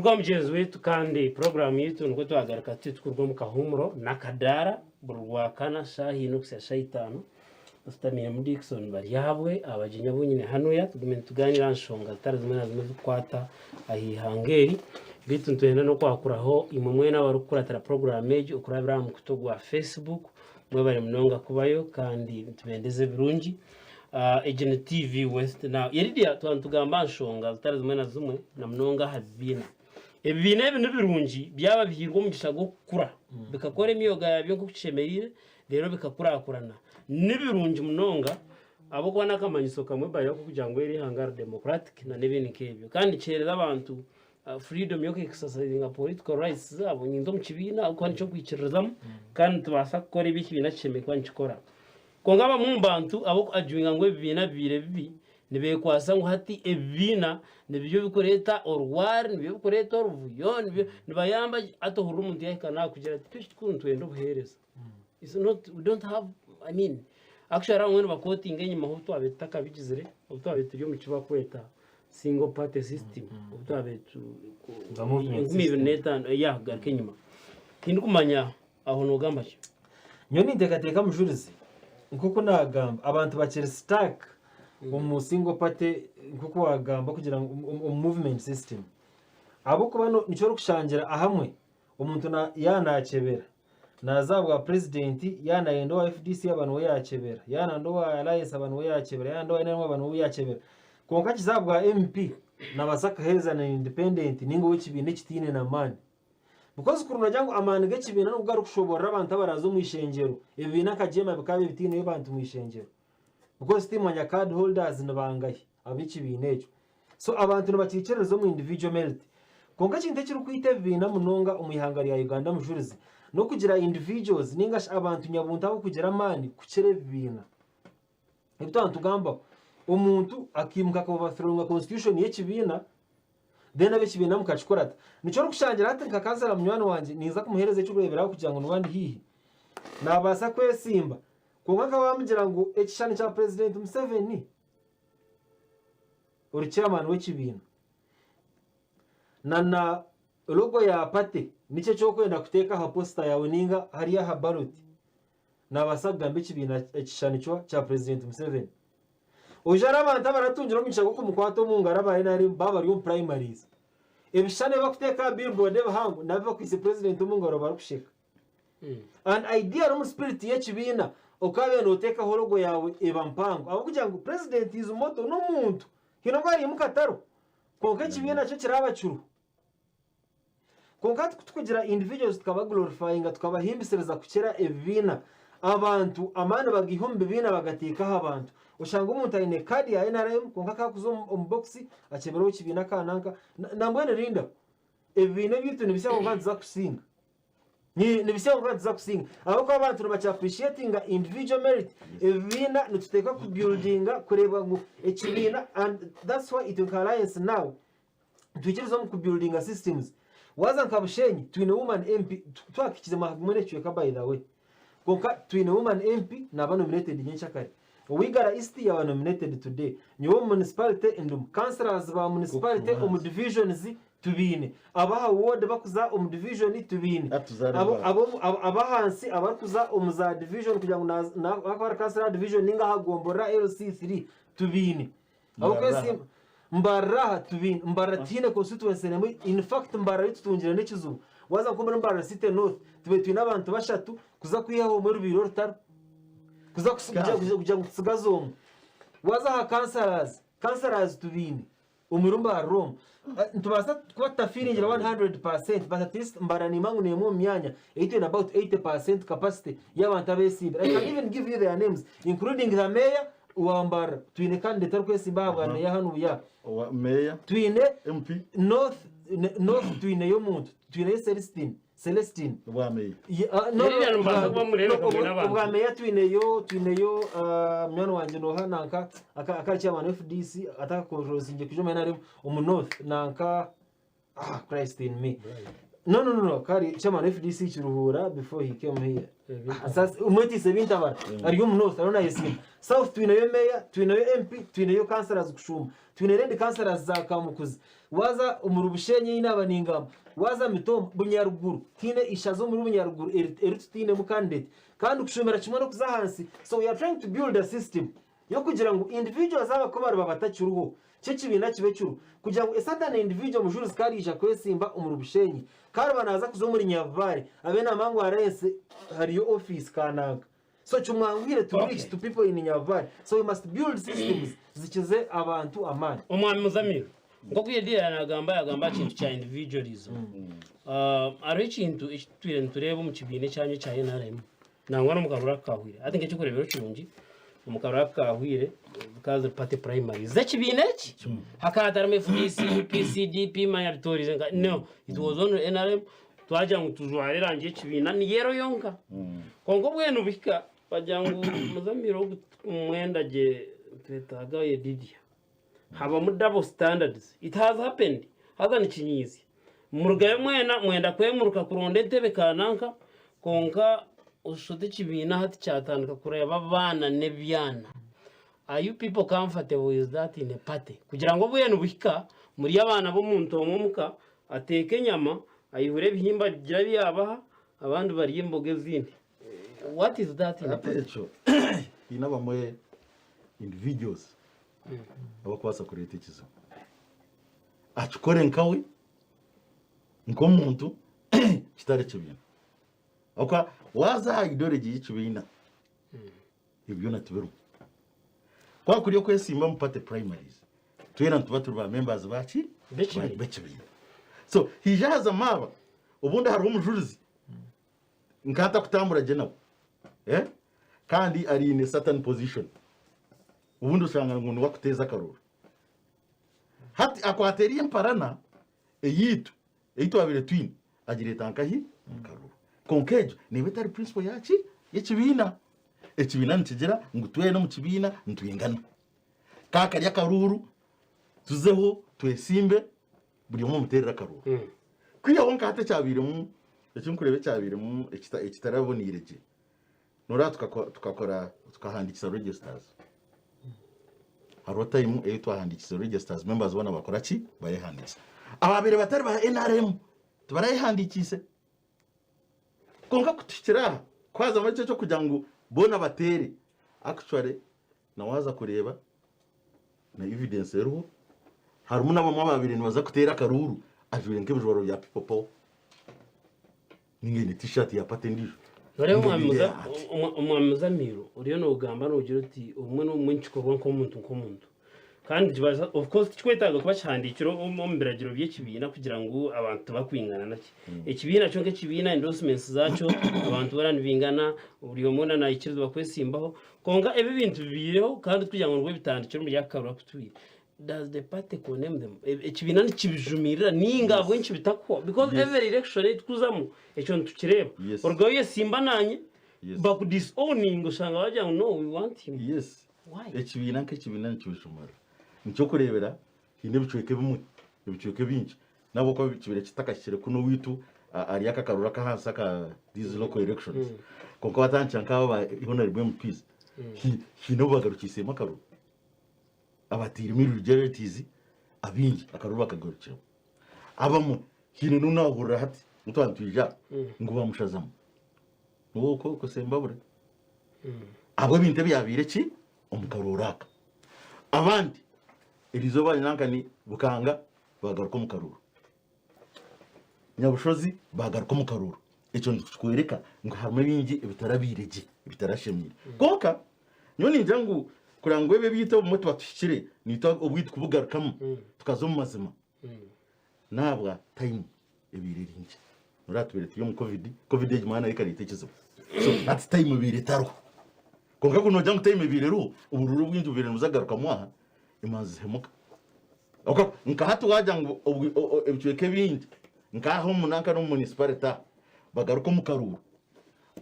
Kuruga mugyenzi waitu kandi puroguraamu yaitu nikwo twagaruka tuti tukuruga omu kahuumuro n'akadaara buri rwakana shaaha ina okuhitsya shaaha itaano nsutamiiremu Dickson Baryahabwe abagyenyi abu nyine hanuya tugume nitugaaniira aha nshonga zitari zimwe na zimwe ezirikukwata aha ihanga eri beitu nitwenda n'okwakuraho imwe mwena abarikukuratira puroguraamu egi okurabira aha mukutu ogwa Facebook mwebare munonga kubayo kandi nitubendeza ebirungi. Egi ni TV West. Now, Yeridia twaba nitugamba aha nshonga zitari zimwe na zimwe na munonga aha bibiina. Ebibiina ebi ni birungi byaba bihairwe omugisha gw'okukura bikakora emyoga yabyo nk'oku kishemereire reero bikakurakurana. Ni birungi munonga ahabw'okuba n'akamanyiso kamwe by ak'okugira ngu eri eihanga riri democratic na n'ebindi nk'ebyo. Kandi nikiheereza abantu freedom y'oku exercisinga political rights zaabo. Ninza omu kibiina ahabw'okuba nikyo nkwikiririzamu kandi nitubaasa kukora ebi ekibiina kishemereire kuba nikikora. Kwonka abamwe omu bantu abarikuagyuinga ngu ebibiina bibaire bibi, nibeekwatsa ngu hati ebibiina nibyo birikureeta orwari, nibyo birikureeta oruvuyo, nibyo nibayamba gye. Hati ohurira omuntu yaahika naakugira ati, itwe ekikuru nitwenda obuheereza. It's not, we don't have, I mean, actually abamwe nibakotinga enyima obu twabaire tutakabigizire, obu twabaire turi omu ki barikweta single party system, obu twabaire tu The movement enkumi ibiri n'etaano, yeah, kugaruka enyima. Tindikumanya Aho noogamba ki? Nyowe ninteekateeka Mujurizi, nk'oku naagamba abantu bakiri stuck omu single party nk'oku waagamba kugira ngu omu movement system. Ahabw'okuba nikyo orikushangira ahamwe omuntu yaaba naakyebera naaza aha bwa purezidenti yaaba naayenda owa FDC aba niwe yaakyebera, yaaba naayenda owa Alliance aba niwe yaakyebera, yaaba naayenda owa NRM aba niwe yaakyebera. Kwonka akiza aha bwa MP naabaasa kukaheereza na independent nainga ow'ekibiina ekitaine n'amaani. Because kuri noogira ngu amaani g'ekibiina nigo garikushoboorora abantu abaraaze omu ishengyero, ebibiina nka jeema bikaaba ebitaineyo bantu mu ishengyero. Because timanya card holders ni bangahi ab'ekibiina ekyo. So abantu nibakiikiririza omu individual merit. Kwonka ekintu ekirikwita ebibiina munonga omu ihanga rya Uganda Mujurizi, n'okugira individuals ninga shi abantu nyabuntu abarikugira amaani kukira ebibiina. Ebi twaba nitugambaho, omuntu akaimuka aka overthrowinga constitution y'ekibiina, then ab'ekibiina mukakikurata. Nikyo orikushangira hati nka kansara munywani wangye ninza kumuheereza eky'okureeberaho kugira ngu niwe andi haihi. Naabaasa kwesimba, kwonka nkaba baamugira ngu ekishushani kya Purezidenti Museveni ori chairman w'ekibiina na na logo ya party nikyo eki orikwenda kuteeka aha posita yaawe nainga hariya aha ballot. Naabaasa kugamba ekibiina ekishushani kyo kya Purezidenti Museveni. Oija hariho abantu abaratungire omugisha gw'okumukwata omu ngaro aba NRM baaba bari omu primaries. Ebishushani ebi barikuteeka aha billboard ebihango nabyo bakwaitse Purezidenti omu ngaro barikusheka. And ideally omu spirit y'ekibiina okaabaire nooteekaho logo yaawe eba mpango ahabw'okugira ngu Purezidenti is mortal n'omuntu haine obu ariimuka atariho kwonka ekibiina kyo kiraaba kiriho. Kwonka hati ku turikugira individuals tukaba glorifyinga tukabahimbisiriza kukira ebibiina, abantu amaani bagaiha omu bibiina bagateeka aha bantu. Oshanga omuntu aine kaadi ya NRM kwonka ku arikuza omu bokisi akyeberaho ekibiina kananka. Nambwenu rindaho, ebibiina ebyaitu nibisya kwonka nituza kusinga. Nibisya kwonka nituza kusinga. Ahabw'okuba abantu nibakya appreciatinga individual merit, ebibiina nituteekwa ku buildinga kureeba ngu ekibiina and that's why itwe nka Alliance now, Nitwikiriza omu kubuildinga systems. Waaza nka Bushenyi twine woman MP, twakikize mwahagumwe n'ekicweka by the way. Kwonka twine woman MP naaba nominated nyenkyakare. Owa Igara East yaaba nominated today. Nyowe omu municipality ndimu. Councillors ba municipality omu divisions tubaine. Ab'aha ward bakuza omu division tubaine. Ab'ahansi abarikuza omu za division kugira ngu naaba ari councillor aha division ninga aha gomborora LC3 tubaine. Ahabw'okwesimba Mbarara aha tubiine Mbarara tihaine constituency n'emwe in fact Mbarara ei tutungire n'ekizibu waaza nk'omuri Mbarara city north tubaire twine abantu bashatu kuza kwihaho omwe rubaire orutaro kuza kugira ngu tutsigaze omwe waaza aha councillors, councillors tubaine omuri Mbarara omu nitubaasa kuba tutafiringire 100% but at least Mbarara nimanya ngu n'emwe omu myanya ei twine about 80% capacity y'abantu abeesimbire I can even give you their names including the mayor Owa Mbarara twine candidate arikwesimba aha bwa meeya hanu buya. Owa meeya, Twine MP, North North twineyo omuntu, twineyo Celestine, Celestine. obwa meeya. Ye- ah, no, Eriya no, nimubaasa kuba mureebeka no, mwine abantu. obwa meeya twineyo twineyo ah, munywani wangye nooha nanka aka- akari chairman wa FDC atakakontrozinge kuija omu NRM omu North nanka ah, Christ in me. No, no, no, no. Kari chairman FDC Kiruhura before he came here. Sasa omwetiise Bintabara ari omu North ariyo nayesimba. South twineyo mayor, twineyo MP, twineyo councillors kushuma. Twine lady councillors za Kamukuzi. Waza omuri Bushenyi ei naaba ningamba, waza Mitooma, Bunyaruguru, tihaine ishaza omuri Bunyaruguru eri eri tutainemu candidate. Kandi kushumira kimwe n'okuza ahansi. So we are trying to build a system y'okugira ngu individuals aba ku bariba batakiriho, kyo ekibiina kibe kiriho. Kugira ngu a certain individual omujuurizi ku ariija kwesimba omuri Bushenyi, ku ariba naaza kuza omuri Nyabubare, abe naamanya ngu Alliance hariyo ofiisi kananka. So kimwanguhire to reach to people in Nyabubare. So we must build systems zikize abantu amaani. Omwami Muzamiru, nk'oku Yediya naagamba, yaagamba aha kintu kya individualism. Hariho ekintu eki tutwire nitureeba omu kibiina ekyanyu ekya NRM, nangwa n'omu karuru aka kaahwire. Hati nk'eky'okureeberaho kirungi, omu karuru aka kaahwire, zikaba ziri party primaries z'ekibiina eki. Hakaba hatarimu FDC, UPC, DP, manya bitoorize nka, no, it was only NRM. Twagira ngu tujware erangi y'ekibiina ni yero yonka. Kwonka obwenu buhika bagira ngu Muzamire ogu tikumwenda gye nitwetaaga Yedidia. Habamu double standards. It has happened. Haza nikinyiizya. Murugayo mwena mwenda kwemuruka kuronda entebe kananka kwonka oshusha oti ekibiina hati kyatandika kureeba abaana n'ebyana. Are you people comfortable with that in a party? Kugira ngu obwenu buhika muri abaana b'omuntu omwe omuka ateeke enyama aihure ebihimba agire ebi yaabaha abandi barye emboga ezindi. What is that in a Hati party? ekyo haine abamwe individuals abakubaasa kureeta ekizibu. Akikore nkawe nk'omuntu kitari kibiina. Ahabw'okuba waaza aha ideology y'ekibiina Ebyo byona tibiriho. Kwaba kuri okwesimba omu party primaries, twena nituba turi ba members baki? B'ekibiina. B'ekibiina. So haija hazamu aba, obundi hariho omujurizi nka atakutambura gye nawe eh? Kandi ari in a certain position. Obundi oshanga ngu niwe akuteeza akaruru. Hati akwata eriya emparana eyaitu ei twabaire twine agireeta nkahi? Omu karuru. Kwonka egyo neeba etari principle yaki? Y'ekibiina. Ekibiina nikigira ngu twena omu kibiina nitwingana. Ka kari akaruuru, tuzeho twesimbe buri omwe omuteerere akaruuru. Kwihaho nka hati ekyabairemu, eki nkureeba ekyabairemu ekitaraboneire gye, noreeba tukakora tukahandiikisa registers. Hariho time ei twahandiikise registers members boona bakora ki? Bayehandiikisa. Abaabaire batari ba NRM tibarayehandiikiise. Kwonka ku tuhikire aha, ku haazamu ekyo eky'okugira ngu boona bateere, actually na waaza kureeba na evidence eriho, harimu n'abamwe abaabaire nibaza kuteera akaruuru ajwaire nk'ebijwaro bya People Power ninga aine T-shirt ya party endiijo. Noreeba Ninga omwami aine Muza- eya ati. omwami Muzamiru oriyo nogamba nogira oti obumwe n'obumwe nikikorwa nk'omuntu nk'omuntu. Kandi nikibaasa, of course tikikwetaaga kuba kihandiikire omu biragiro by'ekibiina kugira ngu abantu tibakwingana naki. Ekibiina kyo nk'ekibiina endorsements zaakyo abantu boona nibaingana, buri omwe weena naikirizibwa kwesimbaho. Kwonka ebi ebintu bibaireho kandi tikugira ngu nibwo bitandikire omuri aka karuru aku twine. Does the party condemn them? Ekibiina nikibijumirira ninga ahabw'enki bitakuhwaho? Because every election ei tukuzamu ekyo nitukireeba. Orugayo oyesimba naanye, bakudisowninga oshanga bagira ngu no we want him. Yes. Why? Ekibiina nk'ekibiina nikibijumara. Nikyokureebera haine ebicweka ebimwe, ebicweka ebingi n'ahabw'okuba kibaire kitakahikire kunu owaitu ahari aka akaruru ak'ahansi aka these local elections. Kwonka watandikira nk'aba ba honorable MPs, haine obu bagarukiiseemu akaruru. Abatairemu irregularities abaingi akaruru bakagarukiramu. Abamwe haine n'ou naahurira hati ngu twaba nitwija aha ngu bamushazamu. Niwe okwo Sembabure. Ahabw'ebintu ebyabaire ki omu karooro aka. Abandi eriizooba nankani Bukanga baagaruka omu karooro. Nyabushozi baagaruka omu karooro. Ekyo nikikworeka ngu harimu ebingi ebitarabaire gye, ebitarashemeire. Kwonka nyowe ningira ngu kureba ngu ebi ebyaitu obumwe tuba tuhikire, naitwe obwaitu kubugarukamu tukaza omu mazima. N'ahabwa time ebaire eri nkye. Noreeba tubaire turi omu covid, covid egi mwana nayo ekareeta ekizibu. So hati time ebaire etariho. Kwonka ku noogira ngu time ebaire eriho, obururu obwingi bubaire nibuza kugarukamu aha, emanzi zihemuka. Ahabw'okuba nka hati waagira ngu ebicweka ebingi nk'aha omu nanka n'omu municipality aha, bagaruke omu karuuru,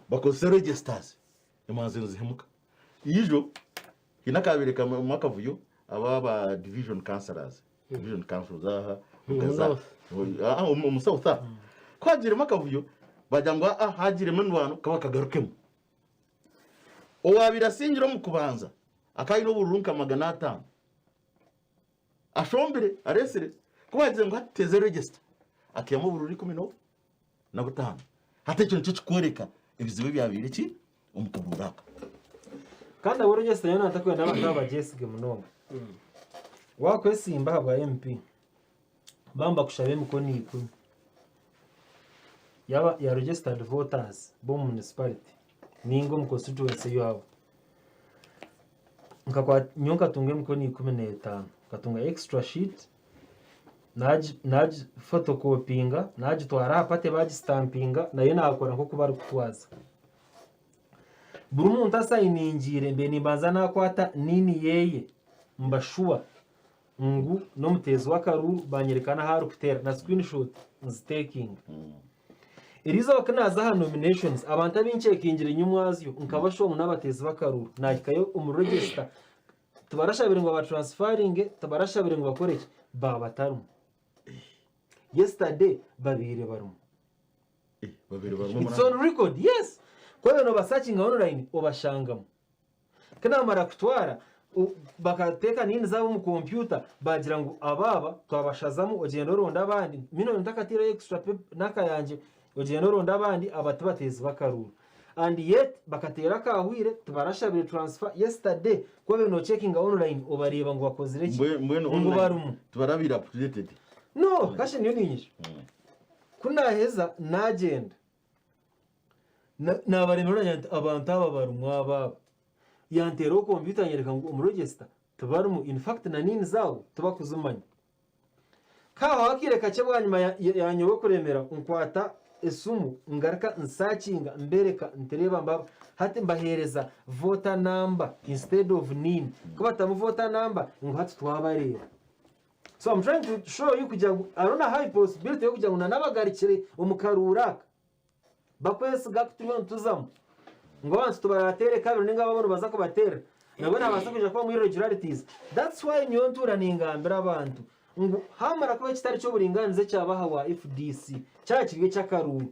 bakozese registers, emanzi nizihemuka. Ijo haine akaabaire karimu akavuyo aba aba division councillors, division councils aha, Omu Gaza, north. omu south aha. Ku hagiiremu akavuyo, bagira ngu aa hagiiremu endwano ka bakagarukemu. Owaabaire asingire omu kubanza akaba aine obururu nka 500. Ashombire, areetsire. Ku baagize ngu hati tuteeze register, akaihamu obururu 15. Hati ekyo nikyo kikworeka ebizibu ebyabaire ki omu karuuru aka. Kandi abu register yoona ntakwenda abantu aba bagyesige munonga. Waakwesimba ahabwa MP, baba nibakushaba emikono ikumi yaba ya registered voters b'omu municipality ninga omu constituency yaawe. Nyowe nkatunga emikono 15, nkatunga extra sheet nagifotokopinga nagitwara aha party bagisitampinga nayo nakora nk'oku barikutwaza. Buri muntu asayiningiire mbaire nimbanza nakwata niini yeeye mba shuwa ngu n'omuteezi w'akaruuru banyereka n'ahu arikuteera na screenshot nzitekinga. Eriizooba ku naaza aha nominations abantu abu nkyekingire nyimwazyo nkaba shuwa ngu n'abateezi b'akaruuru naahikayo omu register tibarashabire ngu babataransfaringe tibarashabire ngu bakore ki baaba batarimu. Yesterday babaire barimu. Babaire barimu It's on record yes ku obaire noobasakinga online obashangamu. Ku naamara kutwara, bakateeka niini zaabo omu kompyuta baagira ngu aba aba twabashazamu ogyende oronde abandi, mbwenu ntakataireho extra paper n'aka yangye ogyende oronde abandi aba tibateezi b'akaruuru. And yet bakateera akaahwire tibarashabire transfer yesterday ku obaire nocekinga online obareeba ngu bakozire ki Mbwenu ngu online barimu. tibarabaire updated. No, kashe niyo niinyija. Ku naaheza naagyenda. Naabareebera naagira nti abantu aba barimu aba aba. Yanteeraho kompyuta yanyoreka ngu omu register tibarimu in fact na niini zaabo tibakuzimanya. Ku hahwaho akaire kakye bwanyima ya nyowe kuremera nkwata esimu ngaruka nsakinga mbereka nti reeba mbaba hati mbaheereza voter number instead of niini. Ku batamu voter number ngu hati twabareeba. So I'm trying to show you kugira ngu hariho na high possibility y'okugira ngu nanabagarukire omu karuuru aka. Bakwesiga ku turiyo nituzamu ngu abantu tibarateere kabiri ninga abo nibaza kubateerera nabwo nabaasa kwija kubamu irregularities. That's why nyowe ntuura ningambira abantu ngu haamara kubaho ekitari ky'oburingaaniza ekyaba aha wa FDC kyaba kiri eky'akaruuru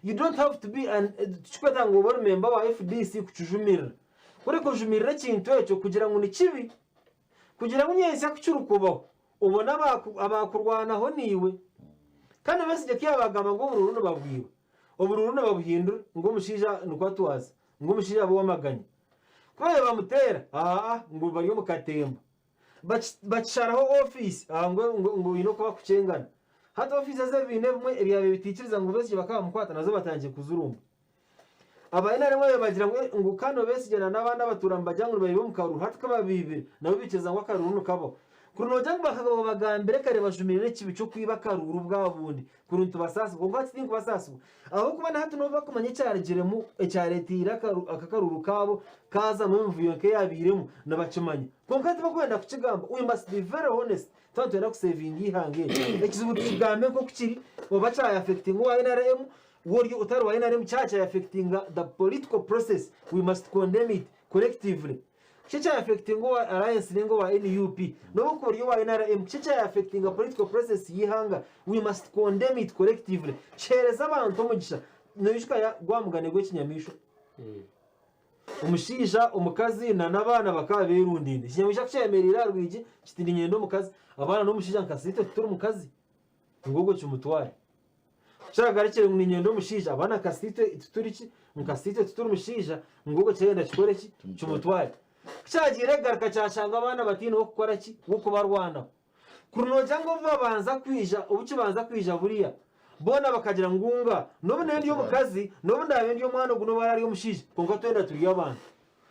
you don't have to be an tikikwetaaga ngu obe ori member wa FDC kukijumirira. Kureka ojumirire ekintu ekyo kugira ngu ni kibi kugira ngu nyentsya ku kirikubaho Obone abaakurwanaho naiwe. Kandi Besigye ku yaabagamba ngu oburuuru nibabwiba, oburuuru nibabuhindura ngu omushaija nikwo atwaza, ngu omushaija abe ow'amaganya. Ku baabaire bamuteera, aa ngu bari omu katemba. Bakisharaho ofiisi, aa ngu ngu oine oku bakukyengana. Hati ofiisi ez'ebibiina ebimwe ebyabaire bitaikiriza ngu Besigye bakaba bamukwata nazo batandikire kuzirumba. Aba NRM babaire bagira ngu ngu Kano Besigye na n'abandi abatuura nibagira ngu nibaiba omu karuuru hati ku babiibire nabo baikiriza ngu akaruuru nikabaho. Kuri noogira ngu bakaba babagambire kare bajumirire ekibi ky'okwiba akaruuru bwa bundi kuri nitubasaasibwa kwonka hati tinkubasaasibwa ahabw'okuba na hati n'obu bakumanya ekyarugiremu ekyareeteire aka akaruuru kaabo kaazamu emivuyo nk'eyabairemu nibakimanya kwonka tibakwenda kukigamba. We must be very honest twaba nitwenda kusevinga eihanga eri. Ekizibu tukigambe nk'oku kiri oba kyayafekitinga owa NRM Wori otari wa nrm kya kya affectinga the political process we must condemn it collectively. Kiki ekya affectinga owa alliance ninga owa nup nobu okuba ori owa nrm kiki ekya affectinga political process y'eihanga we must condemn it collectively. Kihereze abantu omugisha. Noijuka gwa mugane gw'ekinyamaishwa? Omushaija, omukazi na n'abaana bakaba berundaine. Ekinyamaishwa ku kyayemereire aha rwigi kiti niinyenda omukazi, abaana n'omushaija nka itwe tituri mukazi? Ngu ogwo kimutware. Kyagarukire ngu niinyenda omushaija, abaana kasita itwe tituri ki, ngu kasita itwe tituri mushaija, ngu ogwo kyayenda kikore ki, kimutware. Ku kyagiire kugaruka kyashanga abaana bataine w'okukora ki, w'okubarwanaho. Kuri noogira ngu obu babanza kwija, obu kibanza kwija buriya, boona bakagira ngu nga, n'obu naaba ndi omukazi, n'obu ndaabe ndi omwana ogu n'obu araabe ari omushaija, kwonka twena turi abantu.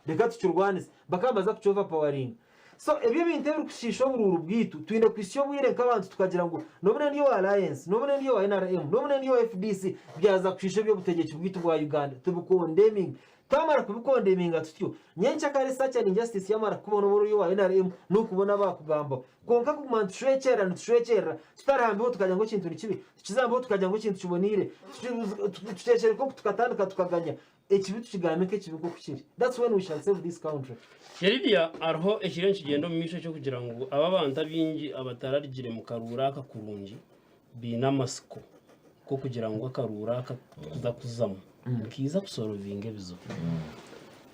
Reka tukirwanise. Bakaba nibaza kukyovapawaringa. So ebyo ebintu ebirikushiisha oburuuru bwaitu, twine kuhitsya obwire nk'abantu tukagira ngu n'obu ndi owa Alliance, n'obu ndi owa NRM, n'obu ndi owa FDC, byaza kushiisha eby'obutegyeki bwaitu bwa Uganda, tubikondeminge. Twamara kubikondeminga tutyo, nyenkyakare such an injustice yamara kukubaho n'obu ori owa NRM, n'okubona baakugambaho. Kwonka kuguma nitushwekyerera nitushwekyerera, tutarihambiho tukagira ngu ekintu ni kibi, tukizambiho tukagira ngu ekintu kiboneire, tutekyere nk'oku tukatandika tukaganya, Ekibi tukigambe nk'ekibi nk'oku kiri. That's when we shall save this country. Lydia, hariho ekiriyo nikigyenda omu maisho eky'okugira ngu aba abantu abaingi abatararugire mu karuuru aka kurungi baine amatsiko. k'okugira ngu akaruuru aka kuza kuzamu nikiiza kusorovinga ebizibu.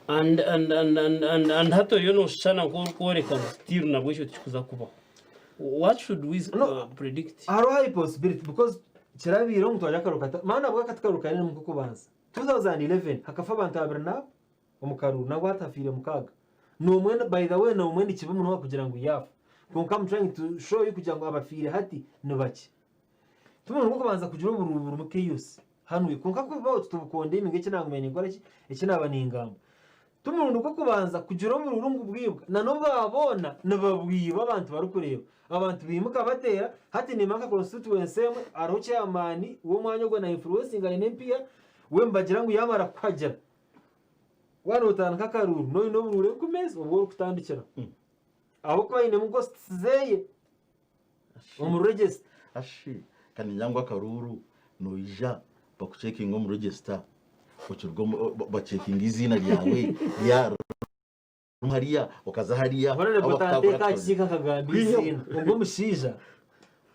And, and, and, and, and, and hati oriyo nooshushana nk'orikworeka ngu still nabwo ekyo tikikuza kubaho. What should we No. predict? Hariho high possibility because kirabiireho ngu twagya akaruuru kata maana nabwo aka tikaruuru kanene nk'okubanza. 2011 hakafa abantu abiri n'abo omu karuuru nabwo hati hafiire mukaaga. N'omwe by the way n'omwe nikibi munonga kugira ngu yaafa. Kwonka I'm trying to show you kugira ngu abafiire hati ni bakye. Tumurundi gw'okubanza kugira oburuuru burimu chaos hanu kwonka ku bibaho titubukondeminga eki nagumire ninkora ki eki naaba ningamba. Tumurundi gw'okubanza kugira oburuuru ngu bwibwa na n'obwa boona nibabwiba abantu barikureeba. Abantu baimuka bateera hati nimanya nka constituency emwe hariho chairman w'omwanya ogwo na influencinga aine empiiha we nibagira ngu yaamara kukuhagira waaba notandika akaruuru noine oburuuru enkumi ezi obu orikutandikiraho ahabw'okuba ainemu ghosts zeeye. Omu register. Ashi kaninya ngu akaruuru noija bakucekinga omu register okiruga omu bacekinga eiziina ryawe rya hariya okaza hariya Honorable ahu Tanteeka bakutagura akiika akagamba Kwiheho. eiziina. Ogwo omushaija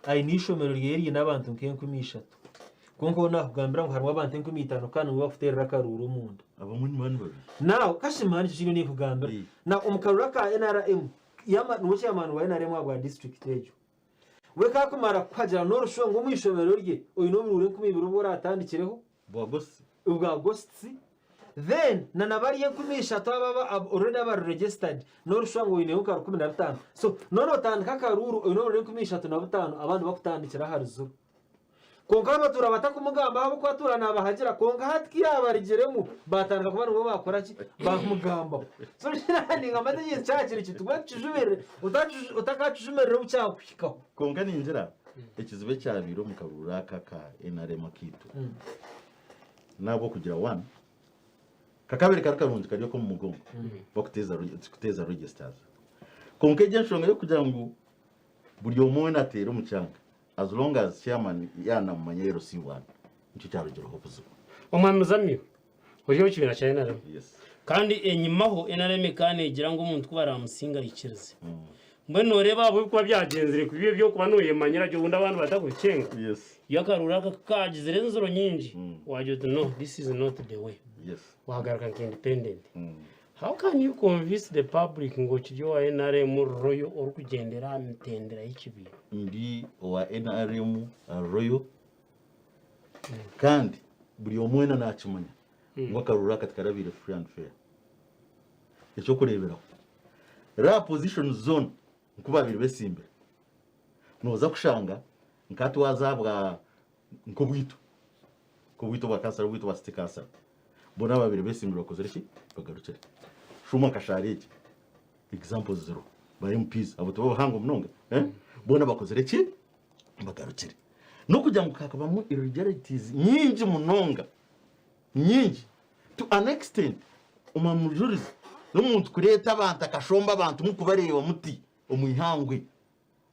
aine eishomero ryeye riine abantu nk'enkumi ishatu. Kwonka ou naakugambira ngu harimu abantu enkumi itaano kandi nibo bakuteerera akaruuru omunda. Abamwe niba ni babiri. Now kashima nikyo kiriyo ninkugambira. Now omu karuuru aka NRM Yama niwe chairman wa NRM ahabwa district egyo. We kakumara kukuhagira n'orushonga omu ishomero rye oine oburuuru 2000 obu oratandikireho Bwa ghosts. Bwa ghosts then na na bari 3000 abo aba already abari registered n'orushonga oineho nka 15. So noona otandika akaruuru oine oburuuru 35 abandi bakutandikira ahari ziro. Kwonka abatuura batakumugamba ahabw'okuba atuura naabahagira, kwonka hati ku yaabarugiremu baatandika kuba nibo baakora ki? Baamugambaho. So ningamba nti ekintu kyaba kiri kiti mbwenu tukijumirire, otakakijumirira obu kyakuhikaho. Kwonka ningira ekizibu ekyabaire omu karuuru aka aka nrm akaitu n'ahabw'okugira one, kakabaire kari karungi kari ak'omu mugongo bakuteeza registers. Kwonka egyo enshonga y'okugira ngu buri omwe weena ateere omu kyanga, As long as chairman yanamumanya LC1 nikyo kyarugireho obuzibu. Omwami Muzamiru, ori omu kibiina kya nrm Yes. kandi enyimaho nrm ekaba neegira ngu omuntu ku baraamusinga aikirize. Mbwenu nooreeba ahabw'ebikuba byagyenzire kubi eby'okuba nooyemanyira gye obundi abandi batakubikyenga, Yes. iyo akaruuru aka ku kaagizire enziro nyingi, waagira oti no, this is not the way. Yes. Waagaruka nka independent. How can you convince the public ngu okiri owa nrm royal orikugyendera aha mitendera y'ekibiina? Ndi owa nrm royal kandi buri omwe weena nakimanya ngu akaruuru aka tikarabaire free and fair. Ekyokureeberaho, ra position zoona nku babaire besimbire, noza kushanga nka hati waza ahabwa nk'obwito, nk'obwito bwa kansara, obwito bwa city kansara, boona ababaire besimbire bakozire ki? Bagarukire. Shuuma nka shaara egi, examples ziriho, ba MPs abo tibo bahango munonga, eh? Boona bakozire ki? Bagarukire. N'okugira ngu hakabamu irregularities nyingi munonga, nyingi to an extent omwami mujurizi n'omuntu kureeta abantu akashomba abantu mukubareeba muti omu ihangwe.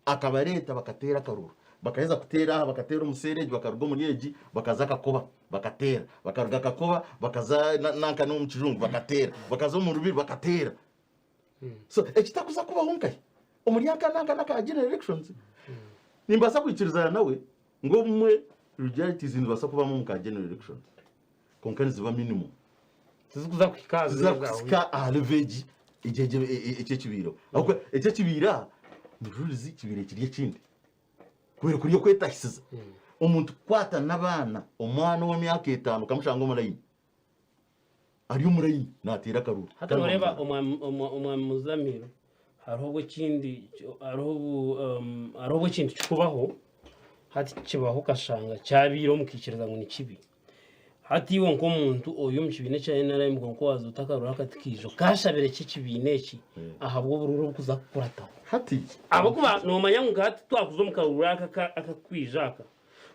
Akabareeta bakateera akaruru. Bakaheza kuteera aha bakateera omu seeri egi bakaruga omuri egi bakaza Kakoba bakateera. Bakaruga Kakoba bakaza nanka n'omu Kijungu bakateera. Bakaza omu Rubiri bakateera. So ekitakuza kubaho nkahi? Omuri aka nanka n'aka general elections. Nimbaasa kwikirizana nawe ngu obumwe irregularities nizibaasa kubamu omu ka general elections. Kwonka niziba minimum. Tizikuza kuhika aha Tiziza ziri kuhika aha level egi egi egi eki ekibiireho. Ahabw'okuba eki ekibiire aha mujurizi kibiire kiri ekindi. Kubaire kuri okwetahisiza. Omuntu kukwata n'abaana, omwana ow'emyaka etaano okamushanga omu layini, ari omu layini naateera akaruuru. Hati noreeba omwami Muzamiru hariho obu ekindi hariho obu hariho obu ekintu kikubaho hati kibaho okashanga kyabiireho mukaikiriza ngu ni kibi. Hati iwe nk'omuntu ori omu kibiina ekya NRM kwonka waaza ota akaruru akati kaija okaashabire ki ekibiina eki ahabw'obururu obukuza kukurataho? Hati Ahabw'okuba noomanya ngu nka hati twakuza omu karuru aka akakwija aka,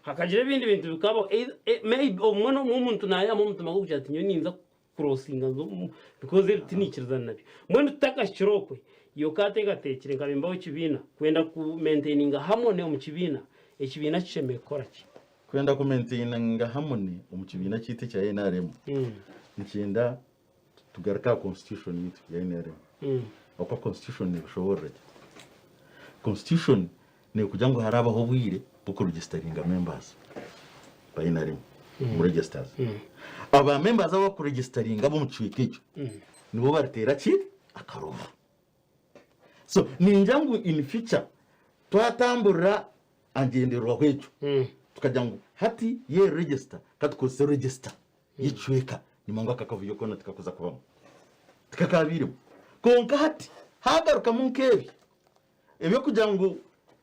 hakagira ebindi bintu bikabaho either maybe obumwe n'obumwe omuntu naayehamu omutima gw'okugira ati nyowe ninza kukurosinga nze omu because ebi tiniikirizana nabyo. Mbwenu tutakahikire okwe, iwe okaateekateekire nka memba w'ekibiina kwenda ku maintaininga harmony omu kibiina, ekibiina kishemereire kukora ki? Kwenda ku maintaininga harmony omu kibiina kyaitu ekya nrm, nikyenda tugaruke aha constitution yaitu ya nrm. Ahabw'okuba constitution nebishoboorora gye. Constitution nekugira ngu harabaho obwire bw'okuregisitaringa members. Ba NRM omu registers. Abo ba members abakuregisteringa ab'omu kicweka ekyo nibo bariteera ki? Akaruru. So ningira ngu in future twatamburira aha ngyendererwaho egyo tukagira ngu hati ye register katukozese register y'ekicweka nimanya ngu aka akavuyo koona tikakuza kubamu tikakaabairemu. Kwonka hati haagarukamu nk'ebi eby'okugira ngu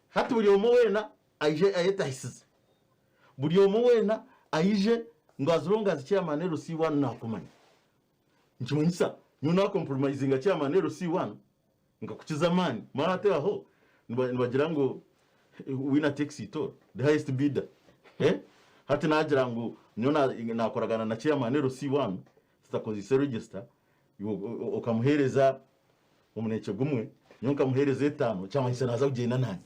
hati buri omwe weena aije ayetahisize, buri omwe weena aije ngu as long as chairman LC1 naakumanya. Nikimanyisa nyowe naakompromisinga chairman LC1 nkakukiza amaani, mara hati aho nibagira ngu winner takes it all, the highest bidder. Eh? Hati naagira ngu nyowe naakoragana na chairman LC1 tutakozeise register, iwe okamuheereza omunekye gumwe, nyowe nkamuheereza etaano, kyamanyisa naaza kugyenda naanye.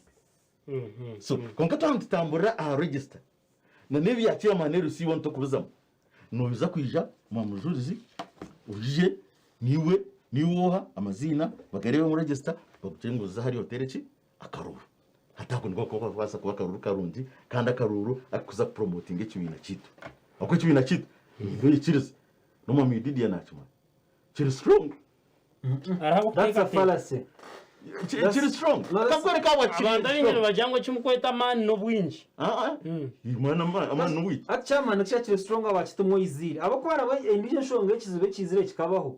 So kwonka twaba nitutamburira aha register na n'ebya chairman LC one tokubizamu noza kwija mwa mujurizi oije niiwe niiwe oha amaziina bagareebe omu register bagugire ngu oze hariya oteere ki akaruuru. Hati ako niko kakubaasa kuba akaruuru karungi kandi akaruuru akakuza kupromotinga ekibiina kyaitu. Ahabw'okuba ekibiina kyaitu noikiriza n'omwami Didier nakimanya kiri strong. Hariho That's a abakuteekateeka. fallacy. Kiri strong. No, that's- Akakwereka awa kiri Abantu abaingi strong. nibagira ngu ekimukweta amaani n'obwingi. Ah, ah. Mwana amani n'obwingi. Ati chairman kya kiri strong abakita omwizire. Abakuba nabo endijo enshonga ekizibu ekizire kikabaho.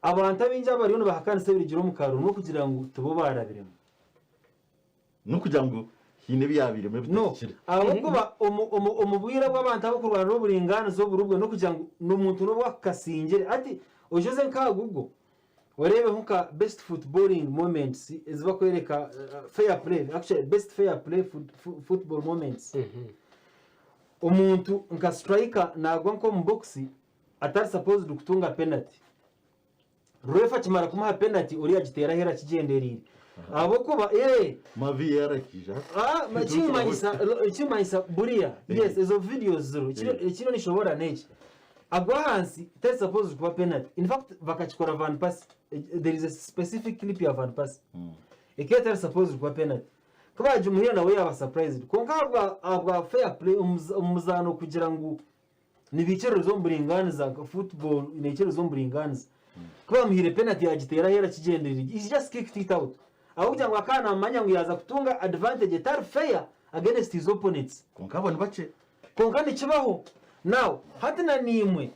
Abantu abaingi abariyo nibahakanisa ebirugire omu karuru n'okugira ngu tibo barabiremu. N'okugira ngu haine ebyabairemu No, ebitahikire. ahabw'okuba omu, omu, omu bwire bw'abantu abakurwanira oburingaaniza oburubwe n'okugira ngu n'omuntu n'obu akukasingire. Hati oije oze nka aha Google oreebeho nka best footballing moments ezi bakwereka fair play, actually best fair play foot, football moments. Omuntu nka striker naagwa nk'omu box atari supposed kutunga penalty. Refa akimara kumuha penalty oriya agiteera aheeru akigyendereire ahabw'okuba ee Ma VAR ekaija hati. Ah, ma- ekimanyisa ekimanyisa buriya yes ezo videos ziro ekiriyo nishoboora n'eki agwa ahansi teri supposed kuba penalty in fact bakakikora Van Persie there is a specific clip ya Van Persie ekaba etari supposed kuba penalty ku bagimuhaire nawe yaba surprised kwonka ahabwa ahabwa fair play omu muzaano kugira ngu Nibaikiririza omu buringaaniza nka football neikiririza omu buringaaniza. Ku bamuhaire penalty yagiteera aheeru akigyendereire. He just kicked it out. Ahabw'okugira ngu akaba namanya ngu yaaza kutunga advantage etari fair against his opponents. Kwonka abo ni bakye. Kwonka nikibaho. Now, hati na naimwe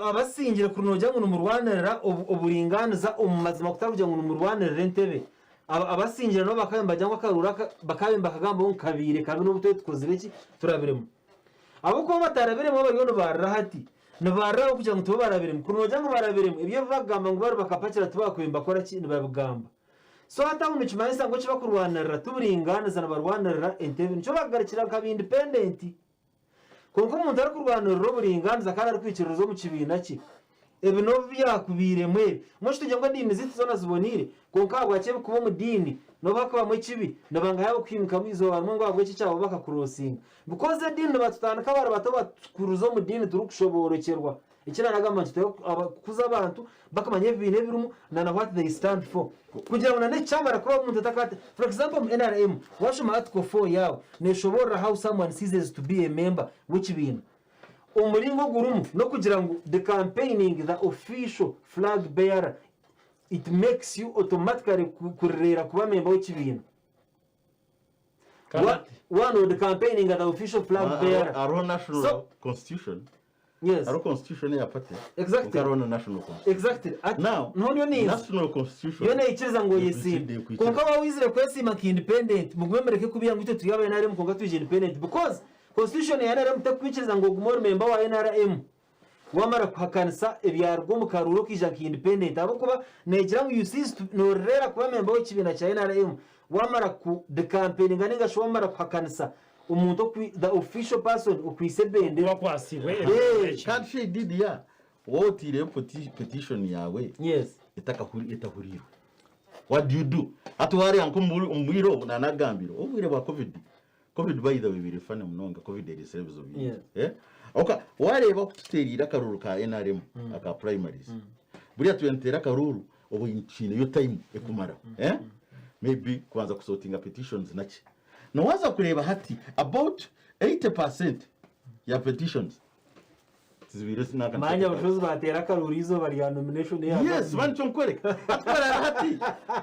abasingire kuri noogira ngu nimurwanirira oburingaaniza omu mazima kutari kugira ngu nimurwanirira entebe. Abasingire nabo bakaba nibagira ngu akaruuru aka bakaba nibakagamba ngu kabaire kabi n'obu twaba tukozire ki turabiremu. Ahabw'okuba batarabiremu abariyo nibarira hati, nibarira ahabw'okugira ngu tibo barabiremu. Kuri noogira ngu barabiremu, ebyo ebi barikugamba ngu bari bakapakira tibaakubaire nibakora ki? Nibabigamba. So hati aho nikimanyisa ngu eki bakurwanirira tiburingaaniza nibarwanirira entebe. Nikyo baakugarukira nka ba independent. Kwonka omuntu arikurwanirira oburingaaniza kandi arikwikiririza omu kibiina kye, Ebi n'obu byakubairemu ebi. Mbwenu shi tugire ngu ediini zaitu zoona ziboneire? Kwonka ahabwaki ebikuba omu diini n'obu hakubamu ekibi, nibangahi abarikuhimukamu eizooba rimwe ngu ahabw'eki ekyabo bakakurosinga? Because ediini nibatutandika bari bato batukuruza omu diini turikushoboorokyerwa. Eki naanagamba nti tuteekwa kukuza abantu bakamanya ebibiina ebirimu na na what they stand for. Kugira ngu na n'eki kyamara kubaho omuntu atakaate. For example omu NRM, waashoma article four yaawe, neeshoboorora how someone ceases to be a member w'ekibiina. Omuringo ogurimu n'okugira ngu the campaigning the official flag bearer it makes you automatically kurireera kuba member w'ekibiina. One of the campaigning the official flag bearer. Hariho national So- constitution Yes. hariho constitution eya party Exactly. kwonka hariho na national constitution Exactly. Ati, Now, noho niyo niiza. national constitution Yo neikiriza ngu oyesiime. Ekwikiriza. Kwonka waaba oizire kwesiima nka independent, mugume mureke kubiha ngu itwe turi aba NRM kwonka twija independent because Constitution ya nrm tekukwikiriza ngu ogume ori memba wa nrm wamara kuhakanisa ebyaruga omu karuuru okaija nka independent ahabw'okuba negira ngu you cease to noreera kuba memba w'ekibiina kya nrm wamara ku decampaigninga ninga shi wamara kuhakanisa omuntu okwi the official person okwitse ebendera. Okuba akwasibwe Eh. Kandi shi Didier, waaba otaireho petition yaawe Yes. etahuriirwe, what do you do? Hati waareeba nk'omu bwire obu naanagambire, obwire bwa covid, Covid by the way ebaire funny munonga, covid ereetsire ebizibu bingi. Yes. Eh? Oka wareeba oku tuteereire akaruuru ka NRM aka primaries. Buriya tubaire nituteera akaruuru obu tukiineyo time ekumara. Eh? Maybe kubanza kusortinga petitions naki. Na waaza kureeba hati about 80% ya petitions tizibaire Manya abashozi bateera akaruru eizooba rya nomination eya Yes, government. ba nikyo nkukworeka. Hati barara hati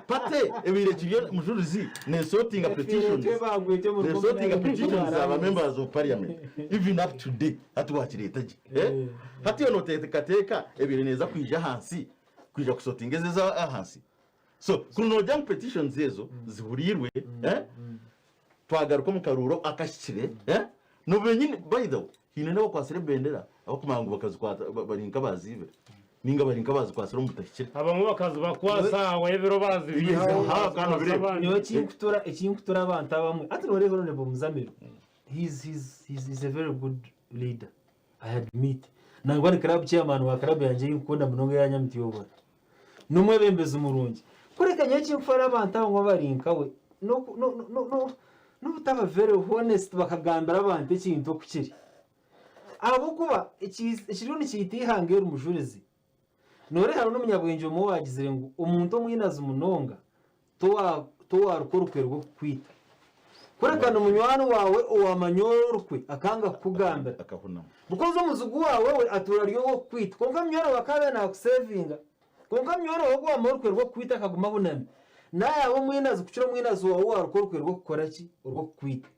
party ebaire ekiri omujurizi nesortinga petitions. Efiire bagwete omu rugo Nesortinga munana petitions za ba barara. members of parliament even up to day hati wakireeta gye. Eh? Hati yo noteekateeka ebaire neeza kwija ahansi kwija kusortinga ezo eza ahansi. So kuri noogira ngu petitions ezo zihuriirwe, eh? Twagaruka omu karuuru akahikire, eh? N'obu benyini, by the way, haine n'abakwatsire ebendera abakumanya ngu bakazikwata ba- bari nk'abaziibire ninga bari nk'abazikwasire omu butahikire. Abamwe bakazibakwasa aho ebiro bazibiihaho Aha, kandi bazikwasa obirebe. abandi. Nyowe ekinkutura ekinkutura abantu abamwe ati noreeba Honorable Muzamiru he's, he's, he's, he's a very good leader I admit nangwa ni club chairman wa club yangye einkukunda munonga eya Nyamityobora N'omwebembezi murungi. Kureka nyowe ekinkufara abantu abamwe abari nkawe n'obutaba very honest bakagambira abantu ekintu oku kiri. Ahabw'okuba ekiriyo nikiita eihanga eri mujurizi. Nooreeba hariho n'omunyabwengye omwe owaagizire ngu omuntu omwinazi munonga towaruka orukwe rw'okukwita. Kureka ni munywani waawe owaamanya orukwe akanga kukugambira. Akahunama. Because omuzigu waawe we atuura ari ow'okukwita. Kwonka munywani waawe akaba naakusevinga. Kwonka munywani waawe ogu waamanya orukwe rw'okukwita akaguma ahunami, nawe yaaba omwinazi kukira omwinazi waawe owaaruka orukwe rw'okukora ki? Orw'okukwita.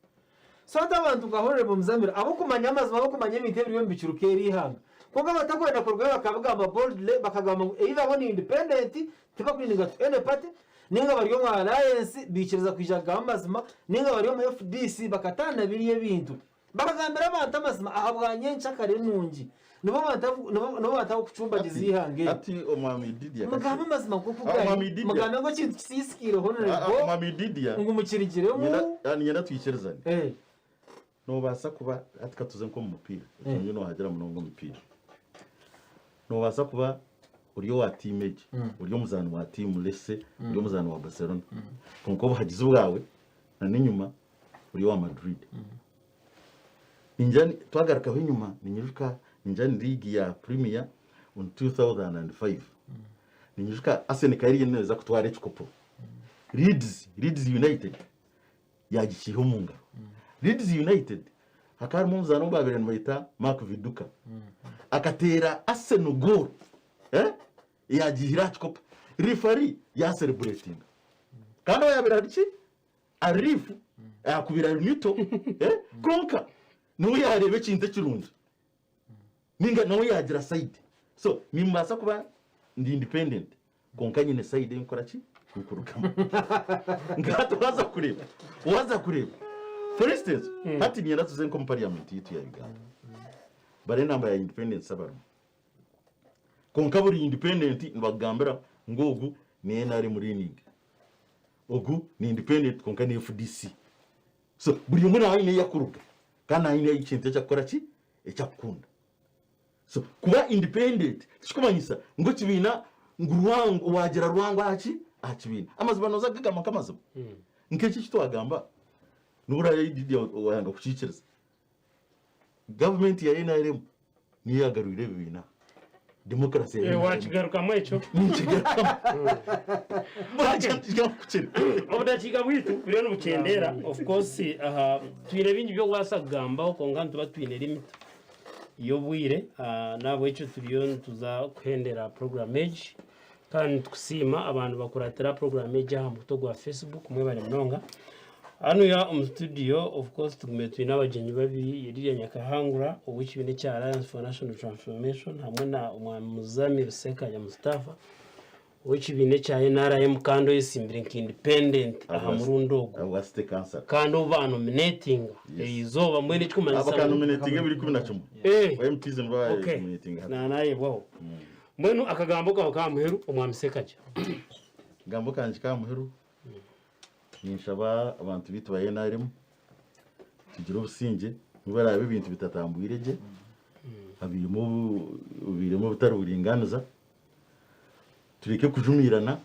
So hati abantu nka Honourable Muzamire ab'okumanya amazima, ab'okumanya ebintu ebiriyo nibikiruka eri ihanga, kwonka abatakwenda kurugayo bakabigamba boldly, bakagamba ngu either bo ni independent, tibakuleaninga to any party, ninga bari omu alliance baikiriza kwija kugamba amazima, ninga bari omu FDC bakataana biriya ebintu. Bakagambira abantu amazima ahabwa nyenkyakare nungi. Nibo bantu abu- nibo nibo bantu abukucumbagiza eihanga eri. Hati omwami Didia Mugambe amazima nk'oku Ah, gari. Mwami Didia. Mugambe ngu ekintu kisiisikiire Ah, ah, Honorable, omwami Didia ngu mukirigiremu. niinyenda twikirizane. Eh, Noobaasa kuba hati katuze nk'omu mupiira Eh. ekyo noohagira munonga omupiira. Noobaasa kuba ori owa tiimu egi, ori omuzaani wa tiimu let's say ori omuzaani wa Barcelona. Kwonka obuhagizi bwawe na n'enyima ori owa Madrid. Ningira twagarukaho enyima ninyijuka ningira ni league ya Premier omu 2005. Ninyijuka Arsenal ekaba eriyo neeza kutwara ekikopo. Leeds, Leeds United yaagikiiha omu ngaro. Leeds United hakaba harimu omuzaani ou baabaire nibeeta Mark Viduka. Akateera Arsenal goal eh, yaagiihira aha kikopo. Referee yaasereburetinga. Kandi ou yaabaire ari ki? Arifu akubira ari mito eh, kwonka niwe yareeba ekintu ekirungi ninga nawe yagira side so nimbaasa kuba ndi independent kwonka nyine side ei nkukora ki nkurugamu nkahati waza kureeba waza kureeba for instance hati niinyenda tuze nk'omu parliament yaitu ya Uganda bari enamba ya independence abarimu kwonka buri independent nibakugambira ngu ogu ni NRM leaning Ogu ni independent kwonka ni FDC. So buri omwe naaba aine ei akuruga kandi aine ekintu eki akukora ki? Eki akukunda. So kuba independent tikikumanyisa ngu ekibiina ngu rwango waagira rwango aha ki? Aha kibiina. Amazima nooza kugagamba nk'amazima. Nk'eki eki twagamba nobu oraabe Lydia waayanga kukiikiriza, Gavumenti ya nrm niyo yagarwire ebibiina demokarasi ya Eh, NRM. wakigarukamu ekyo Ninkigarukamu. Wakikiri. obudakiika bwaitu buriyo nibukyendera of course aha twine bingi by'okubaasa kugambaho kwonka nituba twine limit y'obwire Ah, nahabwekyo turiyo nituza kuhendera program egi Kandi nitukusiima abantu bakuratira program egi aha mukutu gwa Facebook mwebare munonga. Hanuya omu studio of course tugume twine abagyenyi babiri Yedidia Nyakahangura ow'ekibiina ekya Alliance for National Transformation hamwe na Omwami Muzamir Ssekanya Mustafa ow'ekibiina ekya NRM kandi oyesimbire nka independent aha murundi ogu. Ahabwa city council. Kandi ou baanominatinga eriizooba mbwenu ekikumanyisa ngu. Bakanominatinga ebiro 11. Eh. Ba MPs nibo Okay. baanominatinga hati. Naayebwaho. Mbwenu akagambo kawe k'aha muheru Omwami Sekaja. Akagambo kangye k'aha muheru, ninshaba abantu baitu ba NRM tugire obusingye, nobu baraabe ebintu bitatambwire gye, habairemu obubairemu obutari buringaaniza, tureke kujumiirana,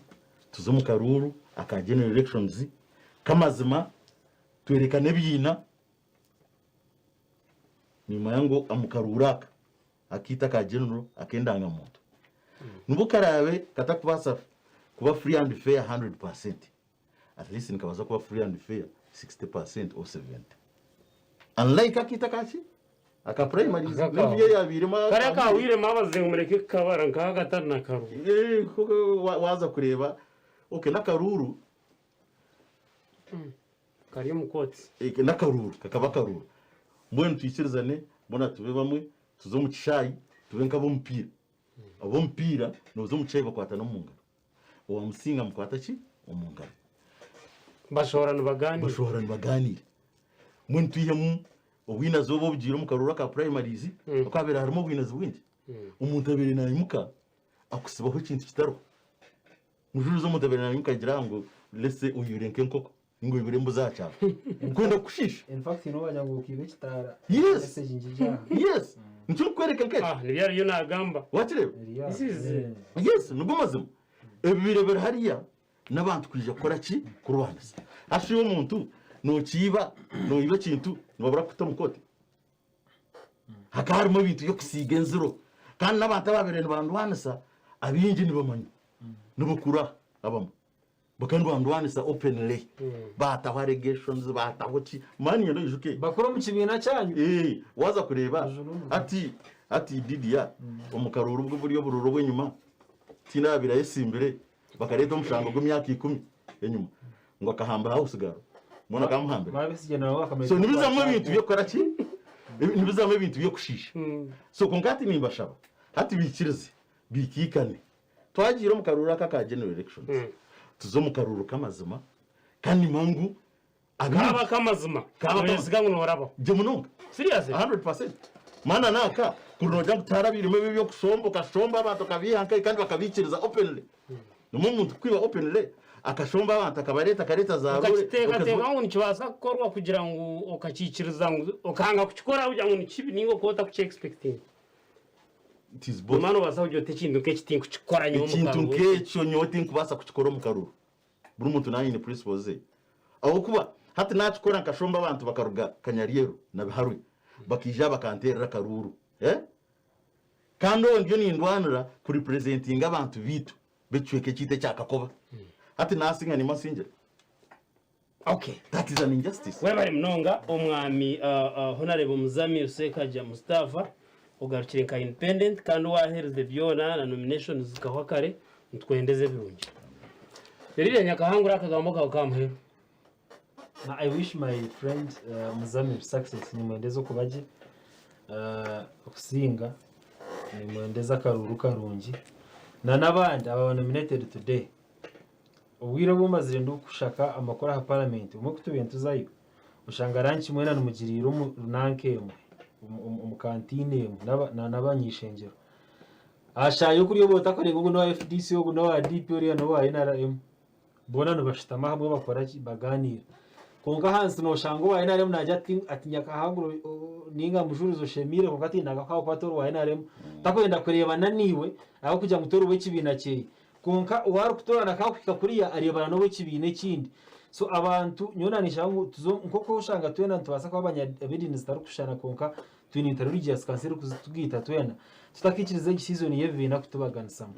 tuze omu karuuru aka general elections k'amazima, twerekane ebiina, nimanya ngu omu karuuru aka Akaita aka general ak'endangamuntu nibwo karaabe katakubaasa kuba free and fair 100%, at least nikabaasa kuba free and fair 60% or 70. Unlike akaitu akaki? Aka primaries Aka n'enju ye yabairemu Kare akahwiremu abaziire ngu mureke kukabara nkaho akatari na karuru. Eh, koko waaza kureeba okay n'akaruuru Kari omu kooti. Eh, n'akaruuru kakaba akaruuru. Mbwenu twikirizane boona tube bamwe tuze omu kishaayi tube nk'ab'omupiira. Ab'omupiira nooza omu kishaayi bakwatana omu ngaro. Owamusinga amukwata ki? Omu ngaro. Bashohora nibagaaniira. Bashohora nibagaaniira. Mbwenu twihemu obwinazi obu obugiire omu karuuru aka primaries, oku habaire harimu obwinazi bwingi. Omuntu abaire naimuka akusibaho ekintu kitariho. Mujulizi omuntu abaire naimuka agira ngu let's say oibire nk'enkoko ninga oibire embuzi aha kyaro. Kwenda kukushiisha. In fact nobagira ngu okiiba ekitaara. Yes. Message ngigye aha. Yes. Nikyo ndikukwereka nk'ekyo. Ah, nibyo ariyo naagamba. Wakireeba? Eri aha. This is- Yes, nigo mazima. Ebibire biri hariya n'abantu kwija kukora ki? Kurwanisa. Hati iwe omuntu nokiiba, noiba ekintu nibabura kukuta omu kooti? Hakaba harimu ebintu by'okusiiga enziro. Kandi n'abantu ababaire nibandwanisa abaingi nibamanywa, nibakura abamwe. Bakaba nibandwanisa openly. Baataho allegations, baataho ki. Mani nyenda oijuke. Bakura omu kibiina kyanyu. Eh, waaza kureeba Ojuna omu- hati hati Didia omu karuuru bwo buri oburuuru obw'enyima tihaine ababaire ayesimbire bakareeta omushango gw'emyaka 10 enyima ngu akahamba house girl mbwenu akamuhambira. Ba Besigye nabo bakamanya So nibizamu ebintu by'okukora ki? Nibizamu ebintu by'okushiisha. So kwonka hati nimbashaba hati biikirize biikaikane. Twagiire omu karuuru aka aka general elections tuze omu karuuru k'amazima kandi mangu abaingi. Kaaba k'amazima Kaaba k'amazima. noyesiga ngu noorabaho. Gye munonga. Serious? 100%. Maana n'aka kuri noogira ngu tiharabairemu ebi eby'okushomba okashomba abantu okabiiha nkahi kandi bakabiikiriza openly. Nimwo omuntu kwiba openly akashomba abantu akabareeta akareeta za roore Okakiteekateeka ngu nikibaasa kukorwa kugira ngu okakiikiriza ngu okanga kukikora kugira ngu ni kibi nainga okaba otakuki-expectinga. It is both. Omwana obaasa kugira oti ekintu nk'eki tinkukikora nyowe omu Ekintu karuru. nk'ekyo nyowe tinkubaasa kukikora omu karuru. Buri muntu naaba aine principles ze. Ahabw'okuba hati naakikora nkashomba abantu bakaruga Kanyaryeru na Biharwe bakaija bakanteerera akaruuru. Eh? Kandi obwo ndiyo nindwanira kurepresentinga abantu baitu b'ekicweka ekyaitu ekya Kakoba. Hati naasinga nimwe nsingira. Okay. That is an injustice. Webare munonga omwami Honarebo Muzamiru Sekaja Mustafa ogarukire nka independent kandi owaherize byona na nominations zikahwa kare nitukwendeza ebirungi. Ririya Nyakahangura akagambo kawe ka muheru. Na I wish my friend Muzamiru success nimwendeza okuba gye okusinga nimwendeza akaruuru karungi na n'abandi ababa nominated today. Obwire obu mazire ndikushaka amakuru aha paramenti obumwe ku tubaire nituzayo oshanga ranki mwena nimugiriira omu nanka emwe omu kantiini emwe n'abany'eishengyero. Aha shaaha y'okurya oba otakureeba ogu n'owa FDC ogu n'owa DP oriya n'owa NRM. Boona nibashutama hamwe bakora ki? Bagaaniira. Kwonka ahansi nooshanga owa NRM naagira ati ati Nyakahangura nainga Mujurizi oshemeire kwonka tindagaruka ahabw'okuba tori owa NRM. Takwenda kureebana naiwe ahabw'okugira ngu tori ow'ekibiina kyeye. Kwonka ou arikutoorana ku arikuhika kuriya areebana n'ow'ekibiina ekindi. So abantu nyowe naanishaba ngu tuze nk'oku oshanga twena nitubaasa kuba ab'ediini zitarikushushana kwonka twine interreligious council erikutugaita twena, tutakaikiriza egi season y'ebibiina kutubaganisamu.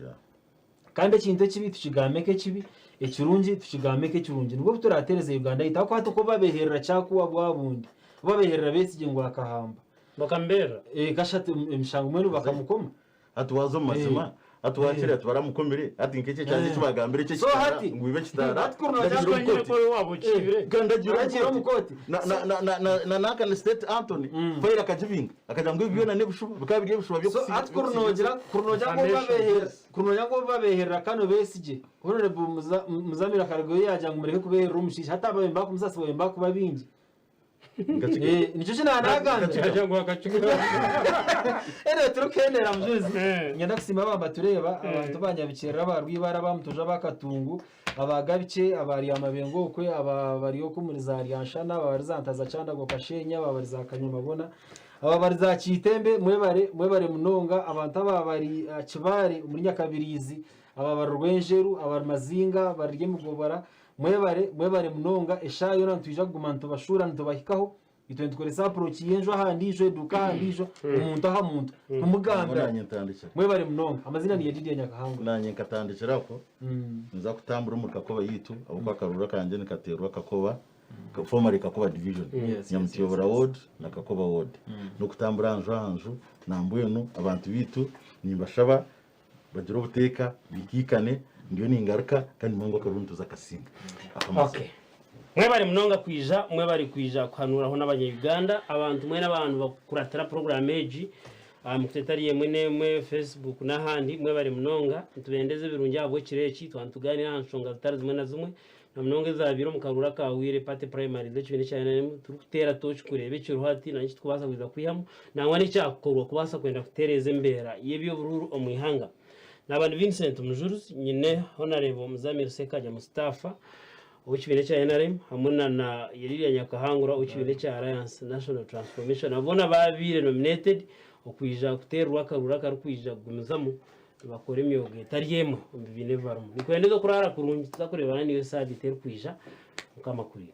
Kandi ekintu ekibi tukigambe nk'ekibi, ekirungi tukigambe nk'ekirungi. Nibwo obu turaateereze Uganda yaitu ahabw'okuba hati oku babeeherera kyakuwa bwabundi, obu babeeherera Besigye ngu akahamba. Bakamubeerera? Kashatu emishango mbwenu bakamukoma. Hati waaza omu mazima, hati waakira ati baramukomire, hati nk'eki ekyangye eki baagambire eki So ekitaara, hati- ngu ibe ekitaara, hati kuri noogira ndagiire omu Twanyine kooti. kori waaba okiibire. Kandi ndagiire omu Ndagiire omu kooti. kooti. Na- na- na- na- na- na naaka ni State Anthony, fayiro akagibinga, akagira ngu ebi byona n'ebishuba, bikaba biri ebishuba So by'okusiiga. hati kuri noogira kuri noogira ngu Defamation. obabeeherera kuri noogira ngu obabeeherera kano Besigye, Honorable Muza- Muzamire akarugayo yaagira ngu mureke kubeeherera omushaija, hati ababaire nibakumusasa babaire nibakuba baingi. Nkakiga. Eh, nikyo eki naanagambira. Yagira ngu akakigura. Anyway, turikuhendera mujuzi. Eh. Nyenda kusiima aba batureeba, abantu ba Nyabikyeera, aba Rwibara, aba Mutuujo, aba Katungu, aba Gabikye, aba Ryamabengo okwe, aba bari okwo omuri za Ryanshana, aba bari za Ntaza Kyandago Kashenyi, aba bari za Kanyamabona, aba bari za Kiitembe, mwebare, mwebare munonga, abantu aba bari ah, Kibaare omuri Nyakabiriizi, aba bari Rwenjeru, abari Mazinga, bari Ryemigobora, Mwebare, mwebare munonga, eshaaha yoona nitwija kuguma nitubashuura nitubahikaho, itwe nitukoresa approach y'enju aha ndiijo, eduuka aha ndiijo, omuntu aha muntu, kumugambira. Nanye ntandikire. Mwebare munonga. Amazina ni Yedidia Nyakahangura. Nanye nkatandikira aho, nza kutambura omuri Kakoba yaitu, ahabw'okuba akaruuru akangye nikateerwa Kakoba. Formerly Kakoba division, Yes, Nyamutiyobora yes, yes, ward na Kakoba ward. N'okutambura nju aha nju nambwenu abantu baitu nimbashaba bagire obuteeka bikiikane ndiyo ningaruka kandi nimanya ngu akaruru nituza kukasinga. Akamazima. Okay. Mwebare munonga kwija, mwebare kwija kuhanuraho n'abanya-Uganda. Abantu mwena abantu bakukuratira puroguramu egi aha mikutu etari emwe n'emwe, Facebook n'ahandi, mwebare munonga. Nitubendeza ebirungi ahabw'ekiro eki, twaba nitugaaniira aha nshonga zitari zimwe na zimwe, na munonga ezaabaire omu karuuru akaahweire party primaries z'ekibiina ekya NRM, turikuteera tooki kureeba ekiriho hati na n'eki turikubaasa kwija kwihamu, nangwa n'ekyakukorwa kubaasa kwenda kutereeza embeera y'eby'oburuuru omu ihanga. Naaba ndi Vincent Mujuruzi, nyine Honarebo Muzamiru Ssekajja Mustafa, ow'ekibiina ekya nrm hamwe na na Lilian Nyakahangura ow'ekibiina ekya Alliance National Transformation abo boona baabaire nominated okwija kuteererwa akaruuru akarikwija kugumizamu nibakora emyoga etari emwe omu bibiina ebi barimu. Ninkwendeza okuraara kurungi tuza kureebana naiwe saabiiti erikwija. Mukama akuriinde.